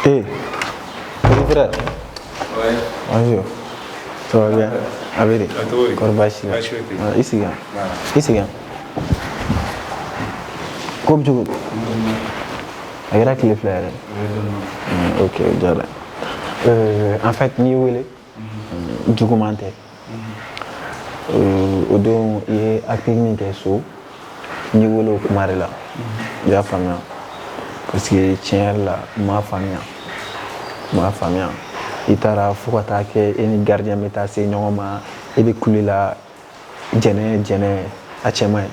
Hey, petit frère. Ouais. Bonjour. Ça va bien? A bɛ di? Cogo di? Kɔri baasi t'i la? Baasi foyi tɛ yen. Ah, i sigi yan. I sigi yan. Ko bɛ cogo di? A kɛra tile 2 yɛrɛ. Ok, o diyara. En fait, n'i wele juguman tɛ. O don i ye acte min kɛ so, n y'i wele o kuma de la. I y'a faamuya? Parce que tiɲɛ yɛrɛ la, n m'a faamuya. N m'a faamuya. I taara fo ka taa kɛ e ni gardien bɛ taa se ɲɔgɔn ma, e bɛ kule la jɛnɛ jɛnɛ, a cɛ man ɲi.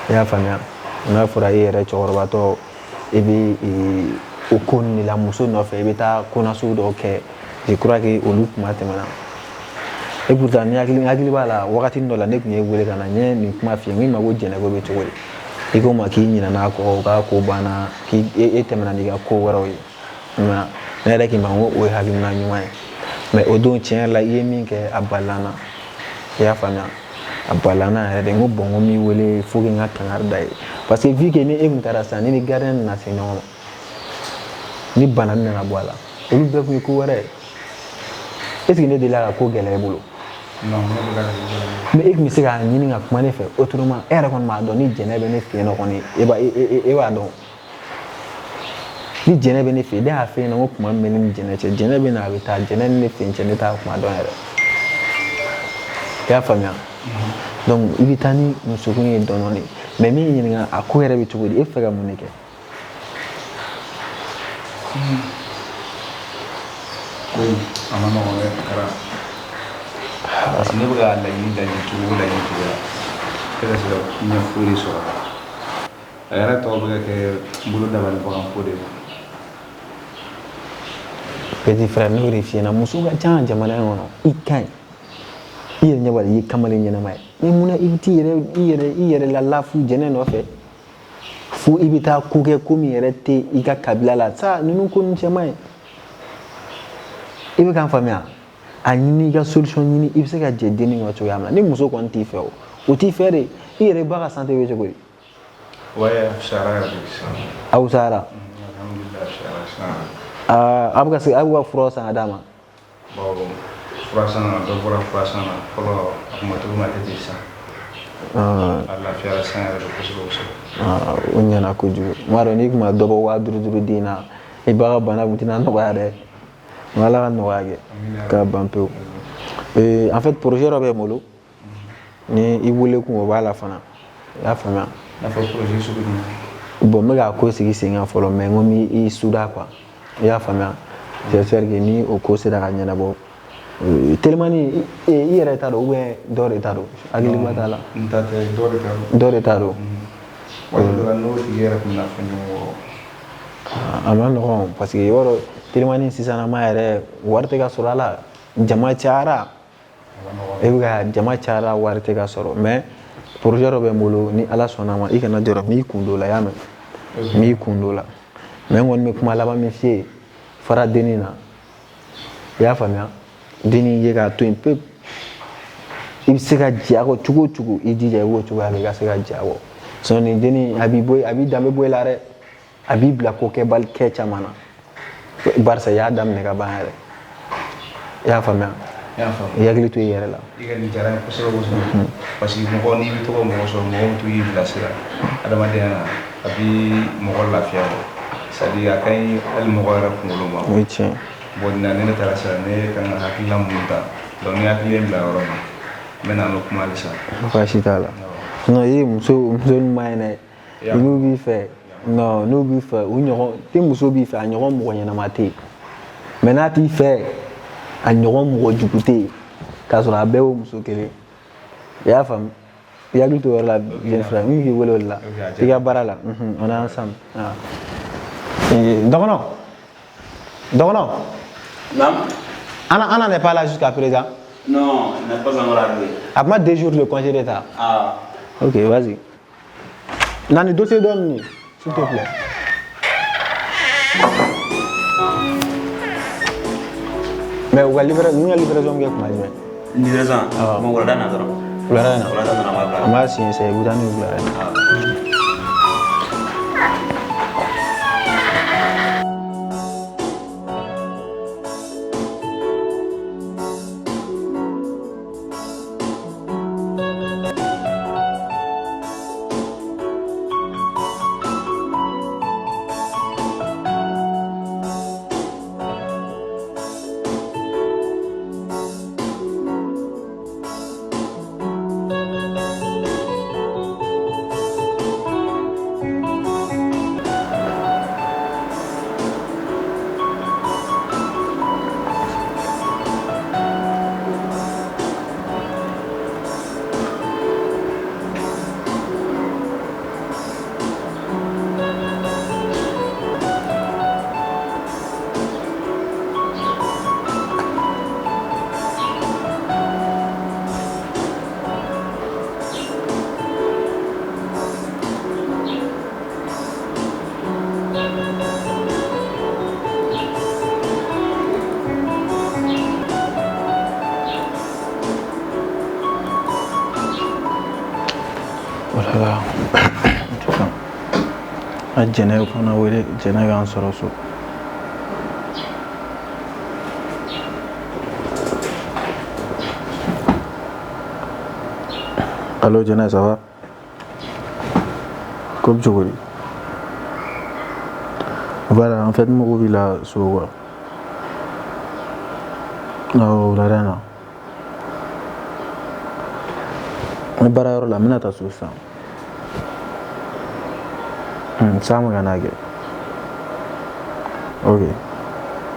I y'a faamuya? N'a fɔra e yɛrɛ cɛkɔrɔbatɔ, e bɛ o ko ninnu de la muso nɔfɛ, i bɛ taa ko nasugu dɔw kɛ. Je crois que olu kuma tɛmɛna. Et pourtant ni hakili b'a la, wagati dɔ la ne tun ye wele ka na n ye nin kuma f'i ye, n ko i ma ko jɛnɛko bɛ cogo di? I ko n ma k'i ɲinɛna a kɔ, k'a ko banna, k'i e tɛmɛna n'i ka ko wɛrɛw ye. Ne yɛrɛ k'i ma n ko o ye hakilina ɲuman ye. Mais o don tiɲɛ yɛrɛ la, i ye min kɛ, a balila n na. I y'a faamuya? A balila n na yɛrɛ de. N ko bon, n ko n b'i wele faut que n ka kangari da ye. Parce que vu que ni e kun taara sisan, ni ni gardien nana se ɲɔgɔn ma, ni bana nana bɔ a la, olu bɛɛ kun ye ko wɛrɛ ye. Est ce que ne delila ka ko gɛlɛya i bolo? Non, ne delila ka ko gɛlɛya. Mais e tun bɛ se k'a ɲini ka kuma ne fɛ autrement. E yɛrɛ kɔni b'a dɔn ni jɛnɛ bɛ ne fɛ yen nɔ kɔni, e b'a dɔn. Ni jɛnɛ bɛ ne fɛ yen, ne y'a f'e ɲɛna ko kuma min bɛ ne ni jɛnɛ cɛ, jɛnɛ bɛ na a bɛ taa, jɛnɛ ni ne fɛ yen cɛ, ne t'a kuma dɔn yɛrɛ. I y'a faamuya? Donc i bɛ taa ni musokun ye dɔɔnin dɔɔnin. Mais min ɲininka, a ko yɛrɛ bɛ cogo di? E bɛ fɛ ka mun de kɛ? Ko in a ma nɔgɔn dɛ, Kara. Parce que ne bɛ ka laɲini cogo o laɲini cogo la, e ka se ka ɲɛ foyi de sɔrɔ a la. A yɛrɛ tɔgɔ bɛ ka kɛ n bolo dabali bagan ko de ye. Petit frère, n'o de f'i ɲɛna, muso ka ca jamana in kɔnɔ, i ka ɲi. I yɛrɛ ɲɛ b'a la, i ye kamalen ɲɛnama ye. Mais munna i bɛ t'i yɛrɛ la lafu jɛnɛ nɔfɛ? Fo i bɛ taa ko kɛ ko min yɛrɛ tɛ i ka kabila la. Sa ninnu ko ninnu cɛ man ɲi. I bɛ k'an faamuya? A ɲini i ka solution ɲini, i bɛ se ka jɛ dennin kɔ cogoya min na. Ni muso kɔni t'i fɛ o, o t'i fɛ de. I yɛrɛ ba ka santé bɛ cogo di? Ouais, a fisayara yɛrɛ de sisan. A fisayara? Alhamdulillah, a fisayara sisan. Aa, a bɛ ka se, a bɛ ka fura san ka d'a ma? Bon, fura san na, dɔ bɔra fura san na. Fɔlɔ a kun ma cogo min, a tɛ ten sisan. A lafiyara sisan yɛrɛ de kosɛbɛ kosɛbɛ. O ɲɛna kojugu. N b'a dɔn n'i kun ma dɔ bɔ 5000 den na, i ba ka bana kun tɛna nɔgɔya dɛ. N Ala ka nɔgɔya kɛ k'a ban pewu. En fait, projet dɔ bɛ n bolo. Ni i wele kun, o b'a la fana. I y'a faamuya? I n'a fɔ projet sugu jumɛn? Bon, n bɛ k'a ko sigi sen kan fɔlɔ, mais n ko n b'i suda quoi. I y'a faamuya? J'espère que ni o ko sera ka ɲɛnabɔ. Telimani, i yɛrɛ ta don ou bien dɔ de ta don? Hakiliba t'a la. N ta tɛ, dɔ de ta don. Dɔ de ta don. Waati dɔ la n'o tigi yɛrɛ tun bɛna fɔ ɲɔgɔn kɔ. A ma nɔgɔn parce que i b'a dɔn telimani sisan ma yɛrɛ wari tɛ ka sɔrɔ a la, jama cayara. E bɛ ka jama cayara, wari tɛ ka sɔrɔ. Mais projet dɔ bɛ n bolo, ni Ala sɔnna ma, i kana jɔrɔ, n b'i kun don o la, i y'a mɛn? N b'i kun don o la. Mais n kɔni bɛ kuma laban min f'i ye, fara dennin na. I y'a faamuya? Dennin ye k'a to yen pewu. I bɛ se ka jɛ a kɔ cogo o cogo, i jija i b'o cogoya la, i ka se ka jɛ a kɔ. Sinon nin dennin a b'i bɔ, a b'i danbe bɔ i la dɛ. A b'i bila ko kɛbali kɛ caman na. Barisa i y'a daminɛ ka ban yɛrɛ. I y'a faamuya? I y'a faamu. I hakili to i yɛrɛ la. I ka nin diyara n ye kosɛbɛ kosɛbɛ. Parce que mɔgɔ n'i bɛ to ka mɔgɔ sɔrɔ, mɔgɔ min to k'i bilasira adamadenya la, a bɛ mɔgɔ lafiya quoi. C'est à dire a ka ɲi hali mɔgɔ yɛrɛ kunkolo ma. O ye tiɲɛ ye. Bon, nin na ni ne taara sisan, ne kan ka hakilina minnu ta, donc ni hakili ye n bila yɔrɔ min, n bɛ na an bɛ kuma halisa. Baasi t'a la. Sinon i ye muso ninnu ma ɲi dɛ. N'u b'i fɛ, non, n'u b'i fɛ, u ɲɔgɔn tɛ. Muso b'i fɛ, a ɲɔgɔn mɔgɔ ɲɛnama tɛ yen. Mais n'a t'i fɛ, a ɲɔgɔn mɔgɔ jugu tɛ yen. K'a sɔrɔ a bɛɛ y'o muso kelen. I y'a faamu? I hakili to o yɔrɔ la, jeune frère. N k'i wele o de la. I ka baara la. On est ensemble. Dɔgɔnɔ. Dɔgɔnɔ. Non. Anna n'est pas là jusqu'à présent. Non, il n'est pas encore arrivé. A ma 2 jours de congé d'État. Ah. Ok, vas-y. Nani, dossier donne, s'il te plaît. Mais u ka livraison, ninnu ka livraison bɛ kɛ kuma jumɛn? Livraison? Bon, wulada na dɔrɔn. Wulada na? Wulada dɔrɔn b'a bila. An b'a siɲɛ sisan, i bɛ taa n'u ye wulada na. A Jɛnɛ fana wele, Jɛnɛ k'an sɔrɔ so. Allo Jɛnɛ, ça va? Ko bɛ cogo di? Voilà, en fait n mago b'i la so quoi. Awɔ, wulada in na. N bɛ baarayɔrɔ la, n bɛna taa so sisan. San bɛ ka na kɛ. Ok,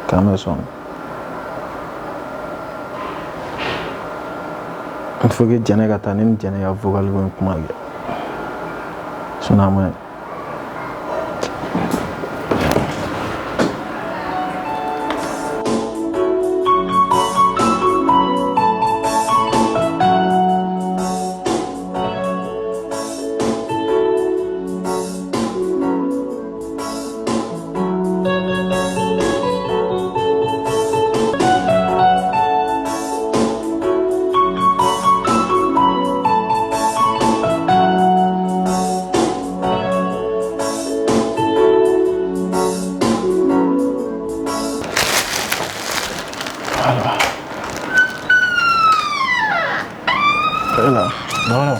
k'an bɛn sɔɔni. Il faut que Jɛnɛ ka taa, ne ni Jɛnɛ ka vocal ko in kuma kɛ. Sinon a ma ɲi. Voilà. Voilà.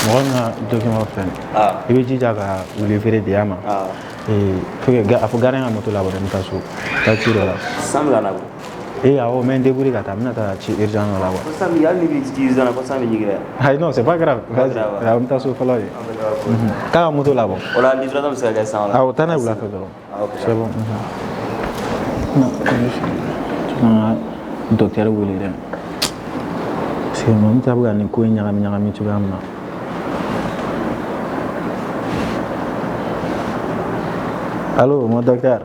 Mɔgɔ min ka document filɛ nin ye, i bɛ jija ka u livrer de y'a ma. Faut que a fɔ gardien ka moto labɔ dɛ, n bɛ taa so, taa ci dɔ la. San bɛ ka na ko. Ee awɔ, n bɛ n débrouiller ka taa, n bɛna taa ci urgent dɔ la quoi. Ko san bɛ, hali ni bɛ ci urgent na, ko san bɛ jigin dɛ. Ayi non, c'est pas grave. Vas-y, awɔ, n bɛ taa so fɔlɔ de. K'a ka moto labɔ. O la livraison bɛ se ka kɛ sisan o la. Awɔ, taa n'a ye wula fɛ dɔrɔn. Ah, ok. C'est bon. Non, n ka docteur wele dɛ. Parce que mɔgɔ min ta bɛ ka nin ko in ɲagami ɲagami cogoya min na. Allô, mon docteur.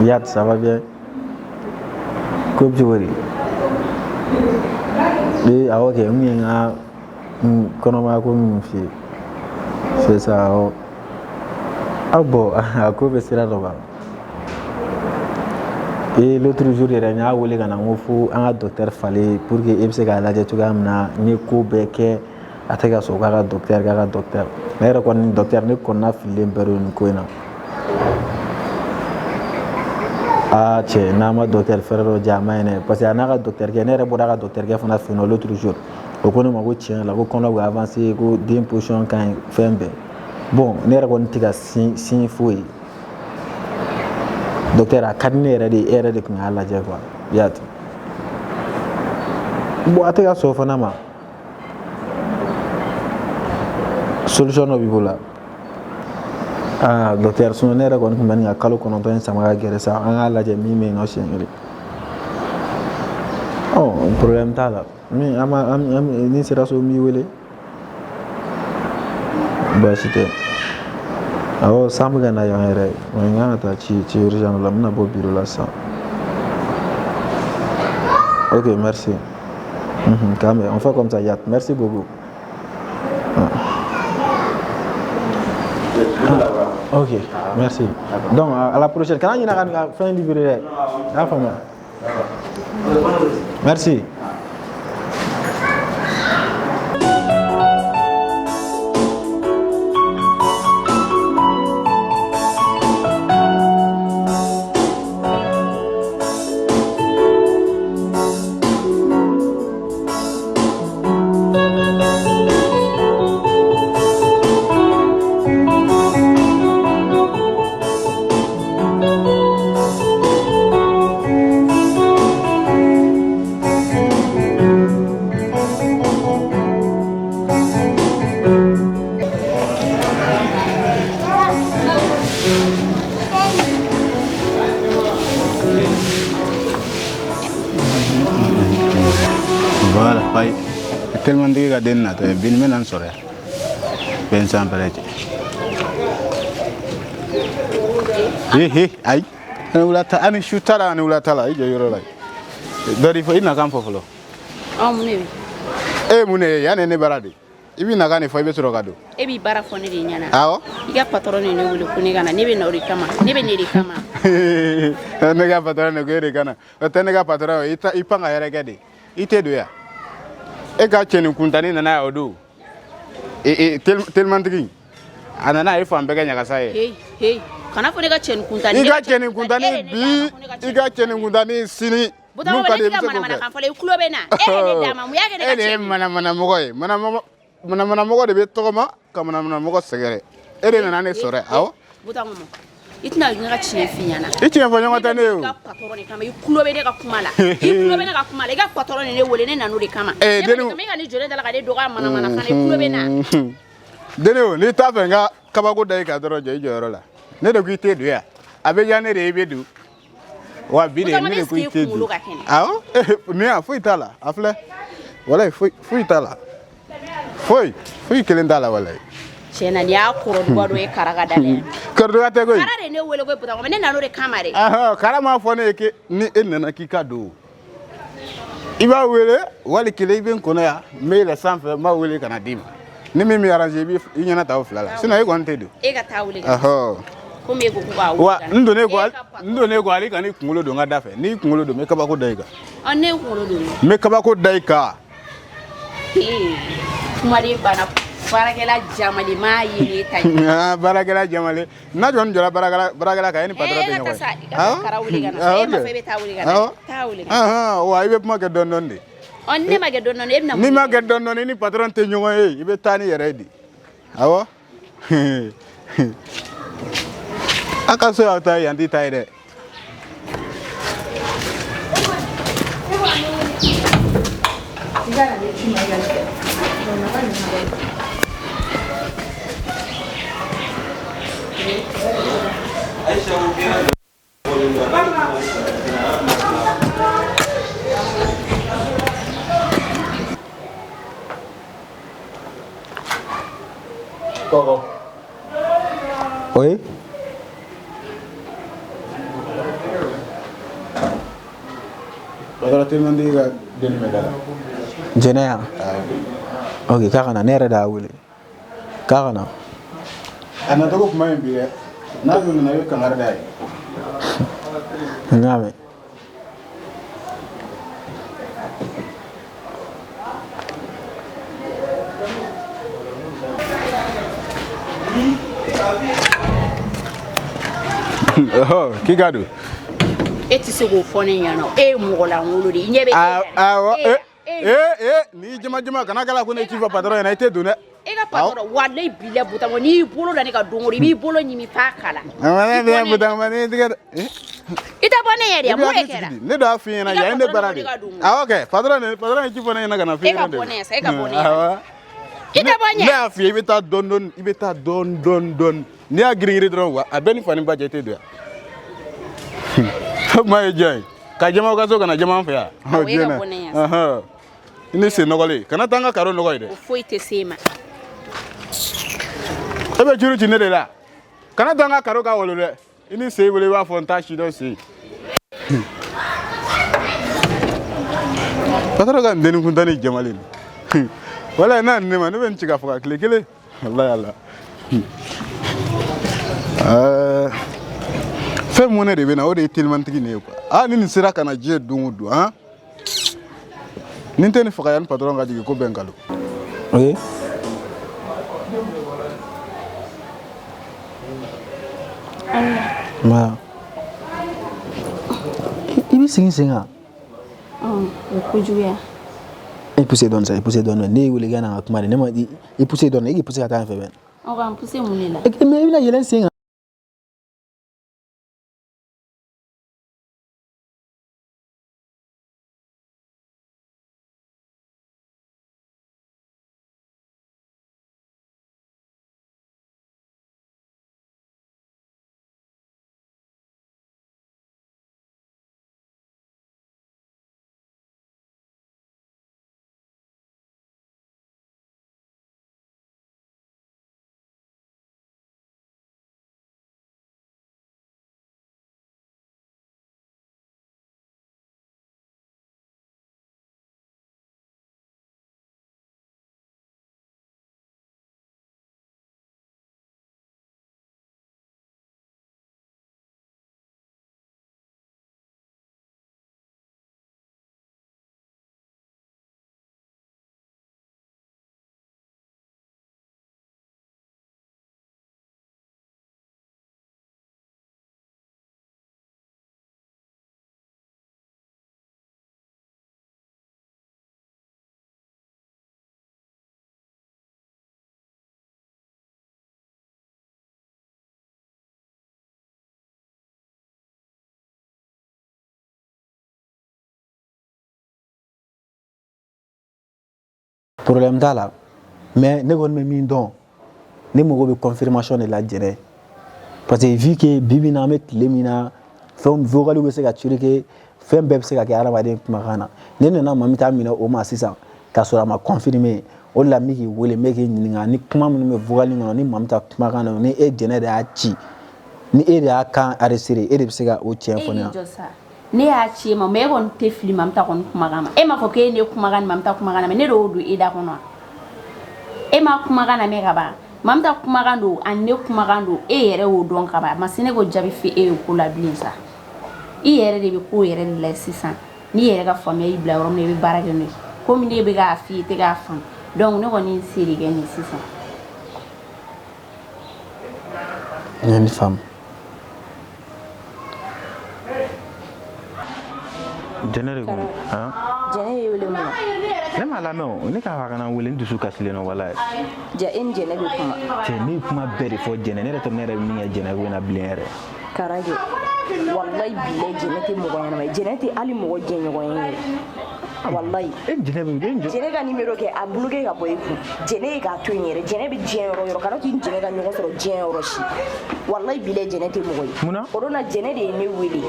Yad, ça va bien? Ko bɛ cogo di? Ee awɔ kɛ, n kun ye n ka kɔnɔmaya ko minnu f'i ye. C'est ça, awɔ. Ah bon, a ko bɛ sira dɔ kan. Et l'autre jour yɛrɛ n y'a wele ka na, n ko fo an ka docteur falen pour que e bɛ se k'a lajɛ cogoya min na. N ye ko bɛɛ kɛ, a tɛ ka sɔn k'a ka docteur, k'a ka docteur. Ne yɛrɛ kɔni docteur, ne kɔnɔna fililen bɛɛ don nin ko in na. Aa cɛ, n'a ma docteur fɛrɛ dɔ di a ma ɲi dɛ, parce que a n'a ka docteur kɛ, ne yɛrɛ bɔra a ka docteur kɛ fana fɛ yen nɔ l'autre jour. O ko ne ma ko tiɲɛ la, ko kɔnɔ bɛ avancer, ko den position ka ɲi, fɛn bɛɛ. Bon, ne yɛrɛ kɔni tɛ ka signe foyi ye. Docteur, a ka di ne yɛrɛ de ye, e yɛrɛ de tun k'a lajɛ quoi. I y'a ten. Bon, a tɛ ka sɔn o fana ma. Solution dɔ b'i bolo la? Ah docteur, sinon ne yɛrɛ kɔni tun bɛ nin ka kalo 9 in sama ka gɛrɛ sa, an k'a lajɛ min bɛ yen nɔ siɲɛ kelen. Ɔ, problème t'a la. Min an b'a an ni sera so, n b'i wele. Baasi tɛ. Awɔ, san bɛ ka na yan yɛrɛ. N kan ka taa ci ci urgent dɔ la, n bɛna bɔ bureau la sisan. Ok, merci. Quand même, on fait comme ça, Yat. Merci beaucoup. Ah. Ok, merci. Donc, à la prochaine. Kana ɲinɛ ka nin ka fɛn livrer dɛ. I y'a faamuya? Merci. Voilà, ayi telimantigi ka den natɔ ye bi, nin bɛna n sɔrɔ yan bɛn sanfɛla cɛ. He ayi, ani wula ta, ani su ta la, ani wula ta la, i jɔ yɔrɔ la dɔ de fɔ, i nakan fɔ fɔlɔ. Ɔ, mun de bɛ? E ye mun de ye yan? Ne bara de, i b'i nakan de fɔ, i bɛ sɔrɔ ka don. E b'i baara fɔ ne de ɲɛna. Awɔ. I ka patron de ne wele ko ne ka na, ne bɛ na o de kama, ne bɛ ne de kama. Ne ka patron de ko e de ka na? O tɛ ne ka patron ye, i pan ka yɛrɛ kɛ de, i tɛ don yan. E ka cɛnin kuntannin nana yan o don. Telimantigi a nana a ye fan bɛɛ kɛ ɲagasa ye. Hey hey, kana fɔ ne ka cɛnin kuntani. I ka cɛnin kuntani bi, i ka cɛnin kuntani sini. N'u ka di i bɛ se k'o kɛ. I tulo bɛ na. E ye ne d'a ma, mun y'a kɛ ne ka cɛnin? E de ye manamanamɔgɔ ye. Manamanamɔgɔ de bɛ tɔgɔma ka manamanamɔgɔ sɛgɛrɛ. E de nana ne sɔrɔ awɔ. Butangoma, i tɛna ne ka tiɲɛ f'i ɲɛna. I tiɲɛ fɔ ɲɔgɔn tɛ ne ye o. I ka patɔrɔn de kama, i tulo bɛ ne ka kuma la. I tulo bɛ ne ka kuma la, i ka patɔrɔn de ne wele, ne nana o de kama. Ee denni, ne ka ni jɔ ne da la ka ne dɔgɔya manamanakan na, i tulo bɛ na. Denni o, n'i t'a fɛ n ka kabako da i kan dɔrɔn, jɔ i jɔyɔrɔ la. Ne de ko i tɛ don yan. A bɛ diya ne de ye i bɛ don. Wa bi de ne de ko i tɛ don. Awɔ, min ya foyi t'a la, a filɛ. Walayi foyi foyi t'a la. Foyi foyi kelen t'a la walayi. Tiɲɛ na nin y'a kɔrɔduga dɔ ye Kara ka da la yan. Kɔrɔduga tɛ koyi. Kara de ne wele koyi Butangoma, ne nana o de kama dɛ. Ahɔn, Kara m'a fɔ ne ye ke ni e nana k'i ka don. I b'a wele wali kelen i bɛ n kɔnɔ yan, n bɛ yɛlɛ sanfɛ n b'a wele ka na d'i ma. Ni min b'i arranger i b'i ɲɛna ta o fila la, sinon e kɔni tɛ don. E ka taa wele ka na. Ahɔn. Komi e ko k'u k'a wele. Wa n donnen ko hali kan'i kunkolo don n ka da fɛ, n'i kunkolo don n bɛ kabako da i kan. Ɔ ne kunkolo don. N bɛ kabako da i kan. Kumaden banna. Baarakɛla jamalen m'a ye ne ta ye. Baarakɛla jamalen n'a jɔn jɔra baarakɛla kan e ni patɔrɔn tɛ ɲɔgɔn ye. E ka taa sa, i ka taa Kara wele ka na. E ma fɔ e bɛ taa wele ka na. Taa wele ka na. Wa i bɛ kuma kɛ dɔɔni dɔɔni de. Ɔ ni ne ma kɛ dɔɔni dɔɔni e bɛna mun? N'i ma kɛ dɔɔni dɔɔni i ni patɔrɔn tɛ ɲɔgɔn ye, i bɛ taa ni yɛrɛ ye de. Awɔ. A ka so y'aw ta ye, yan t'i ta ye dɛ. Kɔkɔ. Oui. Patɔrɔn telimantigi ka denni bɛ da la. Jɛnɛ ya? Ok, k'a ka na, ne yɛrɛ de y'a wele. K'a ka na. A nacogo kuma in bi dɛ. N'a dun nana i bɛ kankari d'a ye. N y'a mɛn. K'i ka don. E tɛ se k'o fɔ ne ɲɛna, e ye mɔgɔ lankolon de ye, i ɲɛ bɛ e la. Awɔ, n'i jama jama kana k'a la ko ne ci fɔ patɔrɔn ɲɛna, i tɛ don dɛ. E ka patɔrɔn walayi bilayi Butangoma, n'i y'i bolo da ne ka don o don i b'i bolo ɲimi f'a kala. Butangoma n'i tigɛ dɛ. I tɛ bɔ ne ɲɛ de, mun de kɛra? Ne de y'a f'i ɲɛna yan ye ne baara de. Awɔ kɛ, patɔrɔn ye ci fɔ ne ɲɛna ka na f'i ɲɛna de. E ka bɔ ne ɲɛ sa, e ka bɔ ne ɲɛ. I tɛ bɔ n ɲɛ. Ne y'a f'i ye i bɛ taa dɔɔni dɔɔni, i bɛ taa dɔɔni dɔɔni dɔɔni. N'i y'a girin girin dɔrɔn wa a bɛɛ ni fa ni ba cɛ i tɛ don yan. O kuma ye jɔn ye? Ka jama ka so ka na jama an fɛ yan. Awɔ, e ka bɔ ne ɲɛ sa. I ni sen nɔgɔlen, kana taa n ka karo nɔgɔ ye dɛ. O foyi tɛ s'e ma. E bɛ juru ci ne de la. Kana taa n ka karo ka wolo dɛ. I ni sen wele i b'a fɔ n t'a si dɔn sen. Patɔrɔn ka nin denni kuntanni jamalen nin. Walayi n'a ne ma ne bɛ nin ci ka faga tile kelen. Walayi ala. Fɛn mun ne de bɛ na o de ye telimantigi nin ye quoi. Ah ni nin sera ka na diɲɛ don o don han. Ni n tɛ nin faga yanni patɔrɔn ka jigin ko bɛɛ nkalon. Oui. Ma. I b'i sigi sen kan. O ye kojugu ye. I poussé dɔɔni sa, i poussé dɔɔni. Ne y'i wele k'i ka na n ka kuma de. Ne ma i poussé dɔɔni, e k'i poussé ka taa yan fɛ bɛn. Ɔ ka n poussé mun de la? Mais i bɛna yɛlɛn sen kan. Problème t'a la, mais ne kɔni bɛ min dɔn, ne mago bɛ confirmation de la Jɛnɛ, parce que vu que bi bi in na an bɛ tile min na, fɛnw vocaliw bɛ se ka circuler, fɛn bɛɛ bɛ se ka kɛ hadamaden kumakan na. Ne nana Mamita minɛ o ma sisan k'a sɔrɔ a ma confirmer. O de la n bɛ k'i wele, n bɛ k'i ɲininka ni kuma minnu bɛ vocal in kɔnɔ, ni Mamita kumakan na, ni e Jɛnɛ de y'a ci, ni e de y'a kan enregistré, e de bɛ se ka o tiɲɛ fɔ ne ɲɛna. Ne y'a ci e ma, mais e kɔni tɛ fili Mamita kɔni kumakan ma. E m'a fɔ k'e ne kumakan ni Mamita kumakan na, mais ne de y'o don e da kɔnɔ. E ma kumakan na mɛn ka ban. Mamita kumakan don ani ne kumakan don, e yɛrɛ y'o dɔn ka ban. Ma se ne ko jaabi f'e ye ko la bilen sa. I yɛrɛ de bɛ ko yɛrɛ de la sisan. N'i yɛrɛ ka faamuya y'i bila yɔrɔ min na, i bɛ baara kɛ n'o ye. Komi ne bɛ k'a f'i ye, i tɛ k'a faamu. Donc ne kɔni ye n se de kɛ nin sisan. N ye nin faamu. Jɛnɛ de kun han? Jɛnɛ y'i wele mun na? Ne m'a lamɛn o, ne k'a fɔ a kana n wele, n dusu kasilen don walayi. Ja e ni Jɛnɛ bɛ kuma. Cɛ, ne ye kuma bɛɛ de fɔ Jɛnɛ, ne yɛrɛ tɛ ne yɛrɛ bɛ min kɛ Jɛnɛ ko in na bilen yɛrɛ. Kara kɛ, walayi bilayi Jɛnɛ tɛ mɔgɔ ɲɛnama ye, Jɛnɛ tɛ hali mɔgɔ jɛɲɔgɔn ye yɛrɛ. Walayi. E Jɛnɛ bɛ e Jɛnɛ ka numéro kɛ a bloqué ka bɔ i kun. Jɛnɛ ye k'a to yen yɛrɛ, Jɛnɛ bɛ diɲɛ yɔrɔ o yɔrɔ, kana to i ni Jɛnɛ ka ɲɔgɔn sɔrɔ diɲɛ yɔrɔ si. Walayi bilayi Jɛnɛ tɛ mɔgɔ ye. Munna? O don na Jɛnɛ de ye ne wele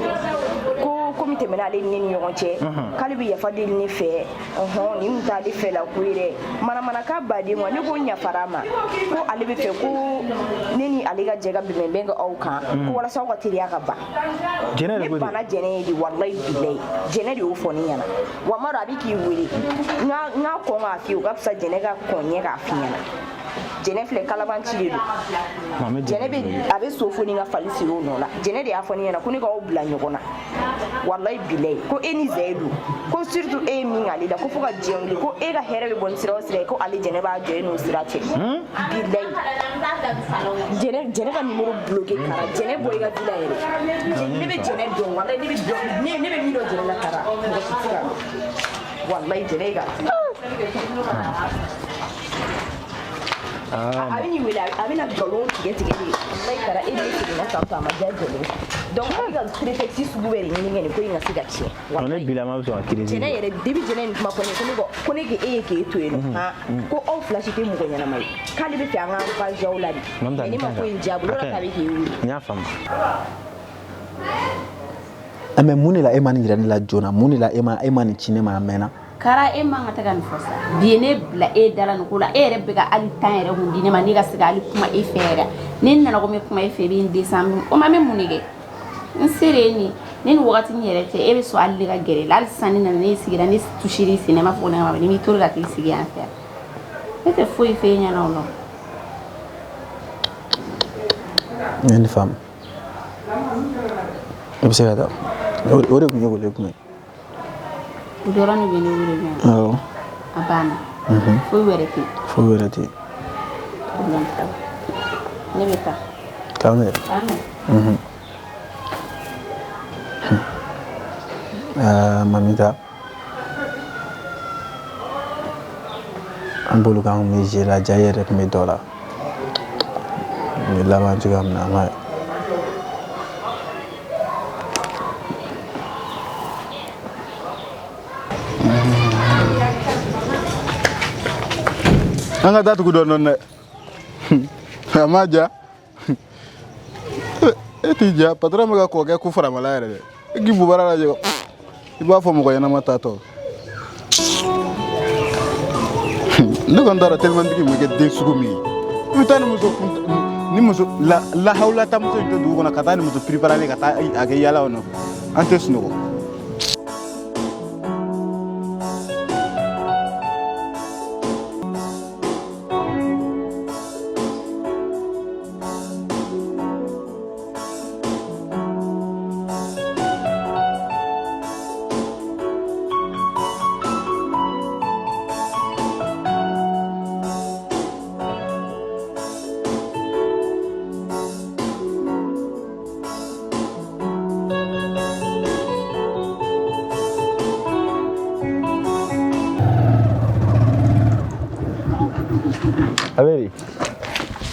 ko komi tɛmɛna ale ni ne ni ɲɔgɔn cɛ, k'ale bɛ yafa deli ne fɛ, ɔhɔn nin tun t'ale fɛ la ko ye dɛ, manamanakan baden wa, ne ko n yafara a ma, ko ale bɛ fɛ ko ne ni ale ka jɛ ka bɛnbɛn kɛ aw kan, ko walasa aw ka teriya ka ban. Jɛnɛ de Ne ko ten. banna Jɛnɛ ye de, walayi bilayi Jɛnɛ de y'o fɔ ne ɲɛna. Wa n b'a dɔn a bɛ k'i wele, n ka kɔn k'a f'i ye, o ka fisa Jɛnɛ ka kɔn ɲɛ k'a f'i ɲɛna. Jɛnɛ filɛ kalabanci de don. Jɛnɛ bɛ a bɛ so foni ka fali siri o nɔ la. Jɛnɛ de y'a fɔ ne ɲɛna ko ne k'aw bila ɲɔgɔn na. Walayi bilayi ko e ni Zayidu, ko surtout e ye min k'ale la, ko fo ka diɲɛ wuli, ko e ka hɛrɛ bɛ bɔ ni sira o sira ye, ko ale Jɛnɛ b'a jɔ e n'o sira cɛ. Bilayi Jɛnɛ ka numéro bloqué Kara, Jɛnɛ bɔ i ka vie la yɛrɛ. Ne bɛ Jɛnɛ dɔn, walayi ne bɛ dɔn, ne bɛ min dɔn Jɛnɛ la Kara, mɔgɔ si tɛ se k'a dɔn. Walayi Jɛnɛ ye ka. A bɛ n'i wele, a bɛna nkalon tigɛ tigɛ de. Walayi Kara, e de seginna tan tɔ, a ma diya Jɛnɛ ye. Donc a bɛ ka prétexte sugu bɛɛ de ɲini kɛ nin ko in ka se ka tiɲɛ. Ne bilama bɛ sɔn ka crise. Jɛnɛ yɛrɛ depuis Jɛnɛ ye nin kuma fɔ ne ye, ko ne k'e ye k'e to yen nɔ, han, ko aw fila si tɛ mɔgɔ ɲɛnama ye, k'ale bɛ fɛ an k'an venger aw la de. Mais ne ma ko in diya bolo, o de la k'a bɛ k'e wele. N y'a faamu. Mais mun de la e ma nin yira ne la joona? Mun de la e ma nin ci ne ma a mɛnna? Kara, e man ka tɛ ka nin fɔ sa. Bi ye ne bila e da la nin ko la, e yɛrɛ bɛ ka hali tan yɛrɛ kun di ne ma, ne ka se ka hali kuma e fɛ yɛrɛ. Ni n nana ko n bɛ kuma e fɛ, i bɛ n descendre. O ma n bɛ mun de kɛ? N se de ye nin ye. Ne ni wagati min yɛrɛ cɛ, e bɛ sɔn hali ne ka gɛrɛ i la. Hali sisan ne nana, ne sigira, ne touché i sen na, i m'a fɔ ko ne ka ma, ni m'i to ka t'i sigi yan fɛ. Ne tɛ foyi f'e ɲɛna o la. N ye nin faamu. I bɛ se ka taa. O de tun ye wele kun ye. O dɔrɔn de bɛ ne wele bi. Awɔ. A banna. Foyi wɛrɛ tɛ yen. Foyi wɛrɛ tɛ yen. Problème t'a la. Ne bɛ taa. K'an bɛn. K'an bɛn. Mamita, an bolo k'an kun bɛ je la, ja i yɛrɛ tun bɛ dɔ la. Nin bɛ laban cogoya min na, an b'a ye. An ka datugu dɔɔni dɔɔni dɛ. A ma ja. E t'i ja, patron bɛ ka kɔ kɛ ko faramala yɛrɛ dɛ. E k'i bubara lajɛ, i b'a fɔ mɔgɔ ɲɛnama tatɔ. Ne kɔni t'a dɔn telimantigi bɛ kɛ den sugu min ye. I bɛ taa ni muso ni muso lahawula ta muso in to dugu kɔnɔ ka taa ni muso piriparalen ka taa a kɛ yaala o nɔfɛ. An tɛ sunɔgɔ. A bɛ di?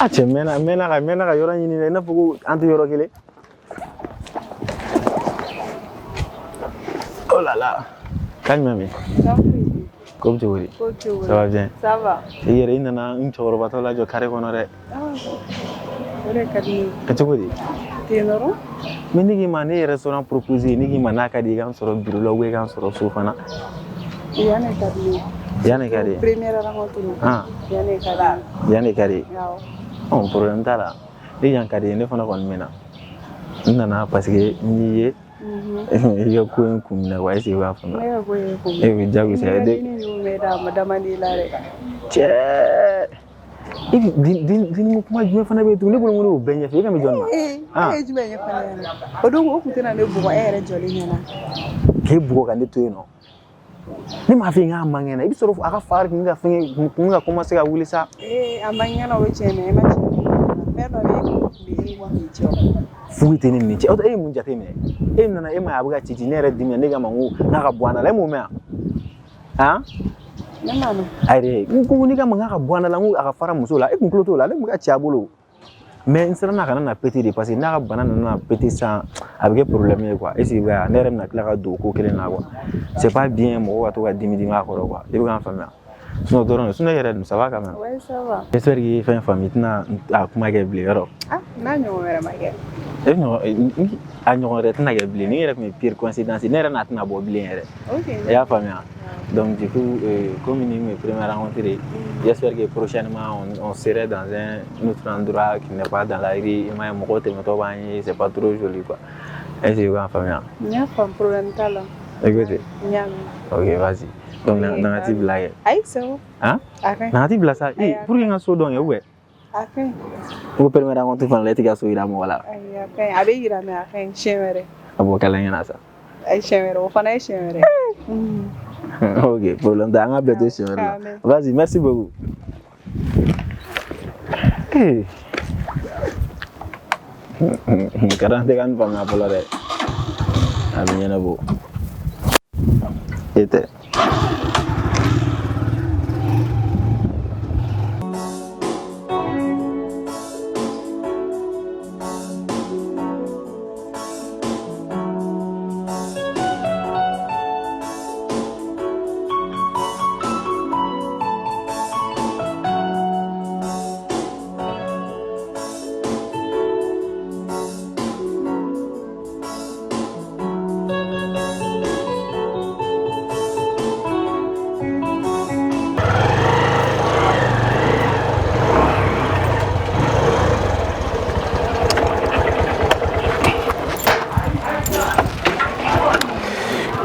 A cɛ mɛnna ka yɔrɔ ɲini dɛ, i n'a fɔ ko an tɛ yɔrɔ kelen. Oh là là. Kan jumɛn bɛ yen? Ko bɛ cogo di? Ko cogo Ça va bien? Ça va. I yɛrɛ i nana n cɛkɔrɔbatɔ lajɔ carré kɔnɔ dɛ. O de ka di ne ye. Ka cogo di? Ten dɔrɔn. Mais ne k'i ma ne ye restaurant proposé, ne k'i ma n'a ka di i ka n sɔrɔ bureau la ou i ka n sɔrɔ so fana. Yan de ka di ne ye. Yan de ka di ye? Première rencontre. Ah. Yan de ka di ne ye. Yan de ka di ye? Awɔ. Ɔ, problème t'a la. Ne yan ka di ye, ne fana kɔni bɛ na. N nana parce que n y'i ye. I ka ko in kun minɛ quoi, est-ce que i b'a faamuya? Ne ka ko in kun E bɛ jagosa minɛ. de. Ni ninnu bɛ da a ma da man di i la dɛ. Cɛ! I den ko kuma jumɛn fana bɛ yen tuguni? Ne bolo ko ne y'o bɛɛ ɲɛfɔ, e kan bɛ jɔn ma? Ee, e ye jumɛn ɲɛfɔ ne ɲɛna? O don o tun tɛna ne bugɔ e yɛrɛ jɔlen ɲɛna. K'e bugɔ ka ne to yen nɔ. Ne m'a fɔ i k'a man kɛnɛ, i bɛ sɔrɔ a ka fari kun bɛ ka fɛngɛ, kun bɛ ka commencer ka wuli sa. Ee, a man kɛnɛ, o ye tiɲɛ ye, e ma tiɲɛ fɔ. Fɛn dɔ bɛ e kun bɛ e kɔ k'i jɔ. Foyi tɛ ne ni cɛ. E ye mun jate minɛ? E nana, e ma ye a bɛ ka ci ci, ne yɛrɛ dimina, ne k'a ma n ko n'a ka bɔ an da la, e m'o mɛn wa? Han? Ne m'a mɛn. Ayi dɛ, n ko ne k'a ma k'a ka bɔ an da la, n ko a ka fara muso la, e kun tulo t'o la, ne kun bɛ ka ci a bolo. Mais n siranna a kana na péter de, parce que n'a ka bana nana péter sisan, a bɛ kɛ problème ye quoi. Est-ce que i b'a ye, ne yɛrɛ bɛna tila ka don o ko kelen na quoi. C'est pas bien mɔgɔw ka to ka dimi dimi a kɔrɔ quoi. I bɛ k'an faamuya. Sinon dɔrɔn, sinon e yɛrɛ dun, ça va quand même? Ouais, ça va. J'espère que i ye fɛn faamu, i tɛna a kuma kɛ bilen yɔrɔ. Ah, n'a ɲɔgɔn wɛrɛ ma kɛ. E ɲɔgɔn, a ɲɔgɔn wɛrɛ tɛna kɛ bilen. Ni yɛrɛ tun ye pire coïncidence, ne yɛrɛ n'a tɛna bɔ bilen yɛrɛ. Ok. I y'a faamuya. Donc du coup, comme ni mes premières rencontres, j'espère que prochainement on serait dans un autre endroit qui n'est pas dans la rue. I m'a ye, mɔgɔw tɛmɛtɔ b'an ye, c'est pas trop joli quoi. Est-ce que i b'a faamuya? N y'a faamu, problème t'a la. Écoute. N y'a mɛn. Ok, vas-y. Donc na ka t'i bila kɛ. Ayi, c'est bon. Hein? A ka ɲi. Na ka t'i bila sa. Eh, pour que n ka so dɔn kɛ ou bien? A ka ɲi. O première rencontre fana la, e tɛ ka so yira mɔgɔ la. Ayi, a ka ɲi. A bɛ yira mais a ka ɲi siɲɛ wɛrɛ. A b'o kɛla ɲɛna sa. Ayi, siɲɛ wɛrɛ, o fana ye siɲɛ wɛrɛ. Ok, problème t'a, an ka bɛɛ to siɲɛ wɛrɛ la. Vas-y, merci beaucoup. Eh. Karan tɛ ka nin faamuya fɔlɔ dɛ. A bɛ ɲɛnabɔ. E tɛ.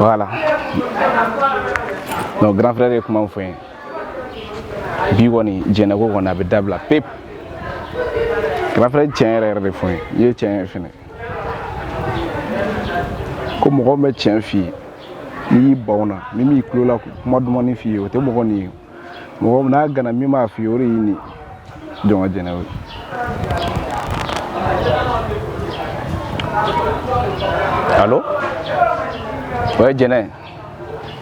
Voilà. Donc grand frère ye kuma min fɔ n ye bi kɔni, jɛnɛko kɔni a bɛ dabila pewu. Grand frère tiɲɛ yɛrɛ yɛrɛ de fɔ n ye, i ye tiɲɛ ye fɛnɛ ko mɔgɔ min bɛ tiɲɛ f'i ye n'i y'i ban o na, min b'i tulo la kuma dumanni f'i ye, o tɛ mɔgɔ nin ye. Mɔgɔ n'a gana min b'a f'i ye, o de y'i ni jɔn ka jɛnɛ o ye. Allo, o ye jɛnɛ.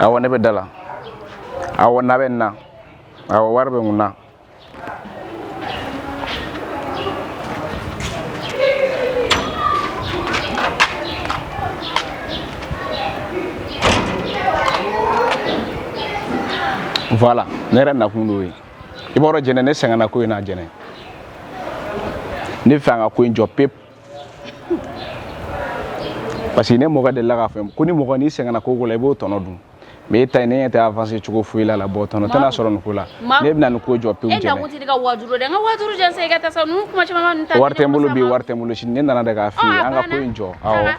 Awɔ, ne bɛ da la. Awɔ, na bɛ n na. Awɔ, wari bɛ n kun na. Voilà, ne yɛrɛ nakun d'o ye. I b'a dɔn jɛnɛ, ne sɛgɛnna ko in na jɛnɛ. Ne fɛ an ka ko in jɔ pewu, parce que ne mɔkɛ delila k'a fɔ ko ni mɔgɔ n'i sɛgɛnna ko ko la, i b'o tɔnɔ dun. Mais e ta in, ne ɲɛ tɛ avancer cogo foyi la la. Bon, tɔnɔ tɛna sɔrɔ nin ko la. Ne bɛna nin ko jɔ pewu. E nakun Jɛnɛ tɛ ne ka wajuru dɛ, n ka wajuru jansa i ka taa sa, ninnu kuma caman ma ninnu ta. Wari tɛ n bolo bi, wari tɛ n bolo sini. Ne nana de k'a f'i ye, an ka ko in jɔ. Awɔ.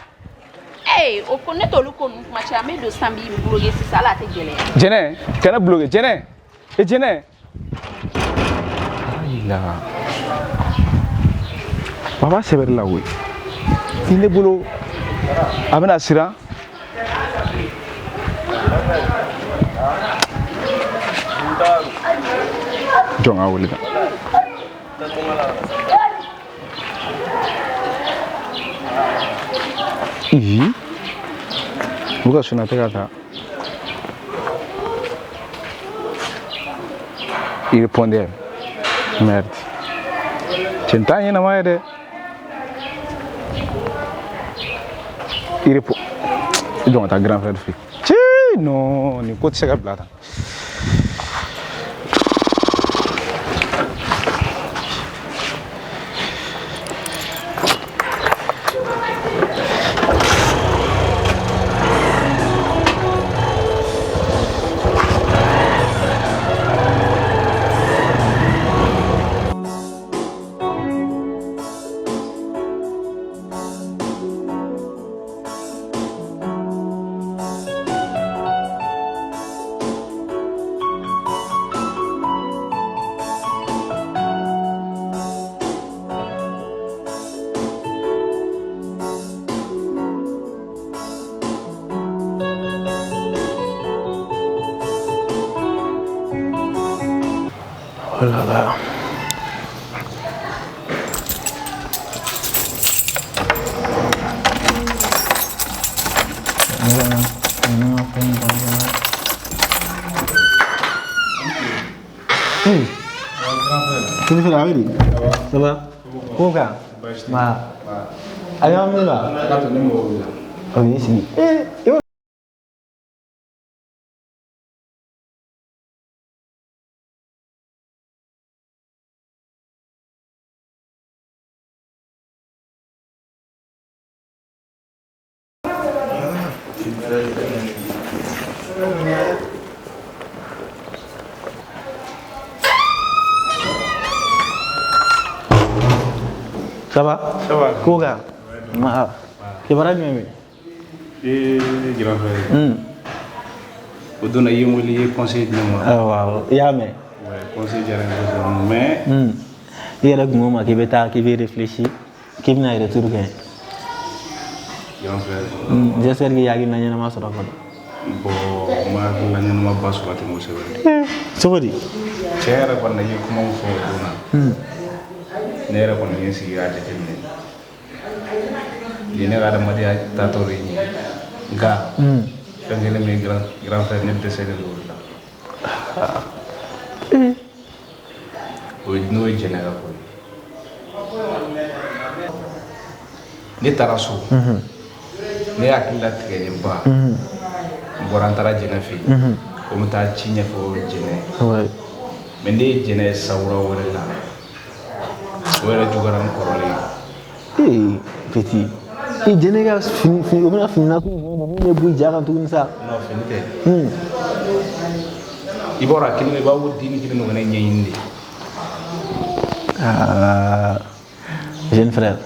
Ee, o ko ne t'olu ko ninnu kuma caman. N bɛ don sisan, b'i bloquer sisan, hali a tɛ gɛlɛya. Jɛnɛ, kana bloquer jɛnɛ. E jɛnɛ, ayila baba sɛbɛri la koyi. Ni ne bolo a bɛna siran. Jɔn ka wele kan. Ii, u ka sunatɛ ka taa. Il répondait. Merde. Cɛ t'a ɲɛnama ye dɛ. Il répond. Jɔn ka taa grand frère fɛ. Cɛ, non, nin ko tɛ se ka bila tan. Frère, a bɛ di? Ça va? Ko kan? Ma. A ɲagaminen don wa? K'a to ne mago b'i la. Ok, i sigi. Ee, i Ça va? Ça va. Ko kan? Ma. Kibaruya jumɛn bɛ yen? Ee grand frère. O don na i ye n wele i ye conseil di ne ma. Awɔ, i y'a mɛn. Ouais, conseil diyara n ye kosɛbɛ mais. I yɛrɛ kun ko n ma k'i bɛ taa k'i bɛ réfléchir k'i bɛna retour kɛ. Grand frère. J'espère que i ye hakilina ɲɛnama sɔrɔ fɔlɔ. Bon, n ma hakilina ɲɛnama ba sɔrɔ ten kosɛbɛ. Cogo di? Tiɲɛ yɛrɛ kɔni na i ye kuma min fɔ o don na. Ne yɛrɛ kɔni ye n sigi k'a jateminɛ. Nin ye ne ka adamadenya taatɔ de ye nin ye. Nka. Fɛn kelen min grand grand frère ne dɛsɛlen don o de la. O ye n'o ye jɛnɛ ka ko ye. Ne taara so. Ne hakili latigɛlenba. N bɔra n taara jɛnɛ fɛ yen. Ko n bɛ taa ci ɲɛfɔ jɛnɛ ye. Mais ne ye jɛnɛ ye sawura wɛrɛ la. O yɛrɛ juguyara n kɔrɔlen ye. Ee petit i jɛnɛ ka fini fini o bɛna fini nasugu jumɛn don min bɛ bɔ i ja kan tuguni sa. Non, fini tɛ. I b'a dɔn a kelen i b'a fɔ dimi kelen don ka ne ɲɛɲini de. Aa jeune frère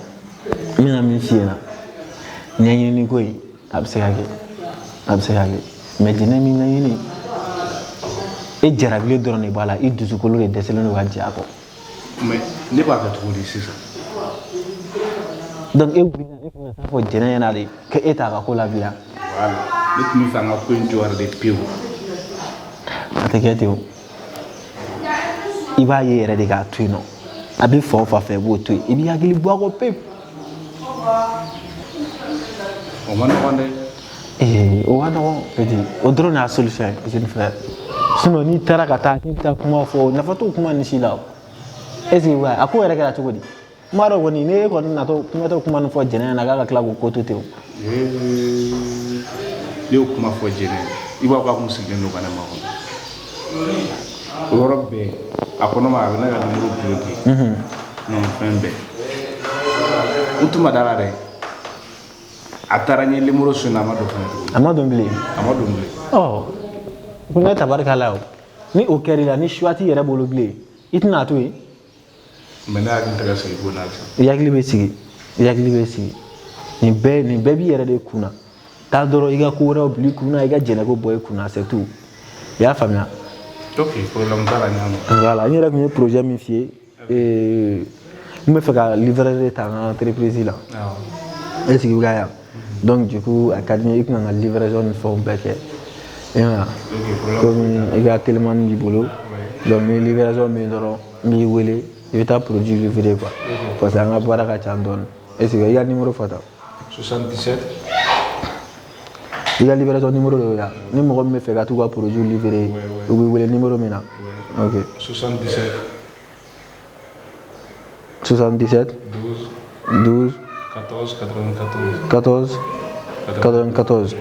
n bɛna min f'i ɲɛna ɲɛɲinini ko in a bɛ se ka kɛ a bɛ se ka kɛ mais jɛnɛ min ɲɛɲini e jarabilen dɔrɔn de b'a la i dusukolo de dɛsɛlen don ka jɛ a kɔ. Mais ne b'a kɛ cogo di sisan? Donc e wulila e tun bɛ taa fɔ jɛnɛ ɲɛna de ko e t'a ka ko la bilen. Voilà, ne tun bɛ fɛ an ka ko in jɔ yɛrɛ de pewu. A tɛ kɛ ten o. I b'a ye yɛrɛ de k'a to yen nɔ a bɛ fan o fan fɛ i b'o to yen i b'i hakili bɔ a kɔ pewu. O ma nɔgɔn dɛ. Ee o ka nɔgɔn petit o dɔrɔn de y'a solution ye jeune frère sinon n'i taara ka taa k'i bɛ taa kuma fɔ nafa t'o kuma nin si la o est ce que a ko yɛrɛ kɛra cogo di n b'a dɔn kɔni n'e kɔni natɔ kuma tɛ kuma nin fɔ jɛnɛ ɲɛna k'a ka tila k'o ko to ten o. Ne y'o kuma fɔ jɛnɛ i b'a fɔ k'a kun sigilen don ka ne makɔnɔ o yɔrɔ bɛɛ a ko ne ma a bɛ ne ka numéro bloqué non fɛn bɛɛ n tun ma da la dɛ a taara n ye numéro sonné a ma don fɛnɛ tuguni a ma don bilen a ma don bilen ɔ ko ne tabarikala o ni o kɛr'i la ni choix t'i yɛrɛ bolo bilen i tɛna a to yen. Mais ne hakili tɛ ka sigi ko n'a sisan. I hakili bɛ sigi i hakili bɛ sigi nin bɛɛ b'i yɛrɛ de kun na taa dɔrɔn i ka ko wɛrɛw bila i kun na i ka jɛnɛko bɔ i kun na c'est tout i y'a faamuya. Ok, problème t'a la n y'a mɛn. Voilà, n yɛrɛ tun ye projet min f'i ye n bɛ fɛ ka livreur de ta n ka entreprise la. Est ce que i bɛ ka yan donc du coup a ka di n ye i kun ka n ka livraison ni fɛnw bɛɛ kɛ i m'a ye komi i ka telimani b'i bolo donc ni livraison bɛ yen dɔrɔn n b'i wele i bɛ taa produit livrer quoi parce que an ka baara ka ca dɔɔni est ce que i ka numéro fɔ tan. 77. I ka livraison numéro de y'o ye ni mɔgɔ min bɛ fɛ ka t'u ka produit livrer u b'i wele numéro min na. Ok. 77. 77. 12. 12. 14 94. 14 94.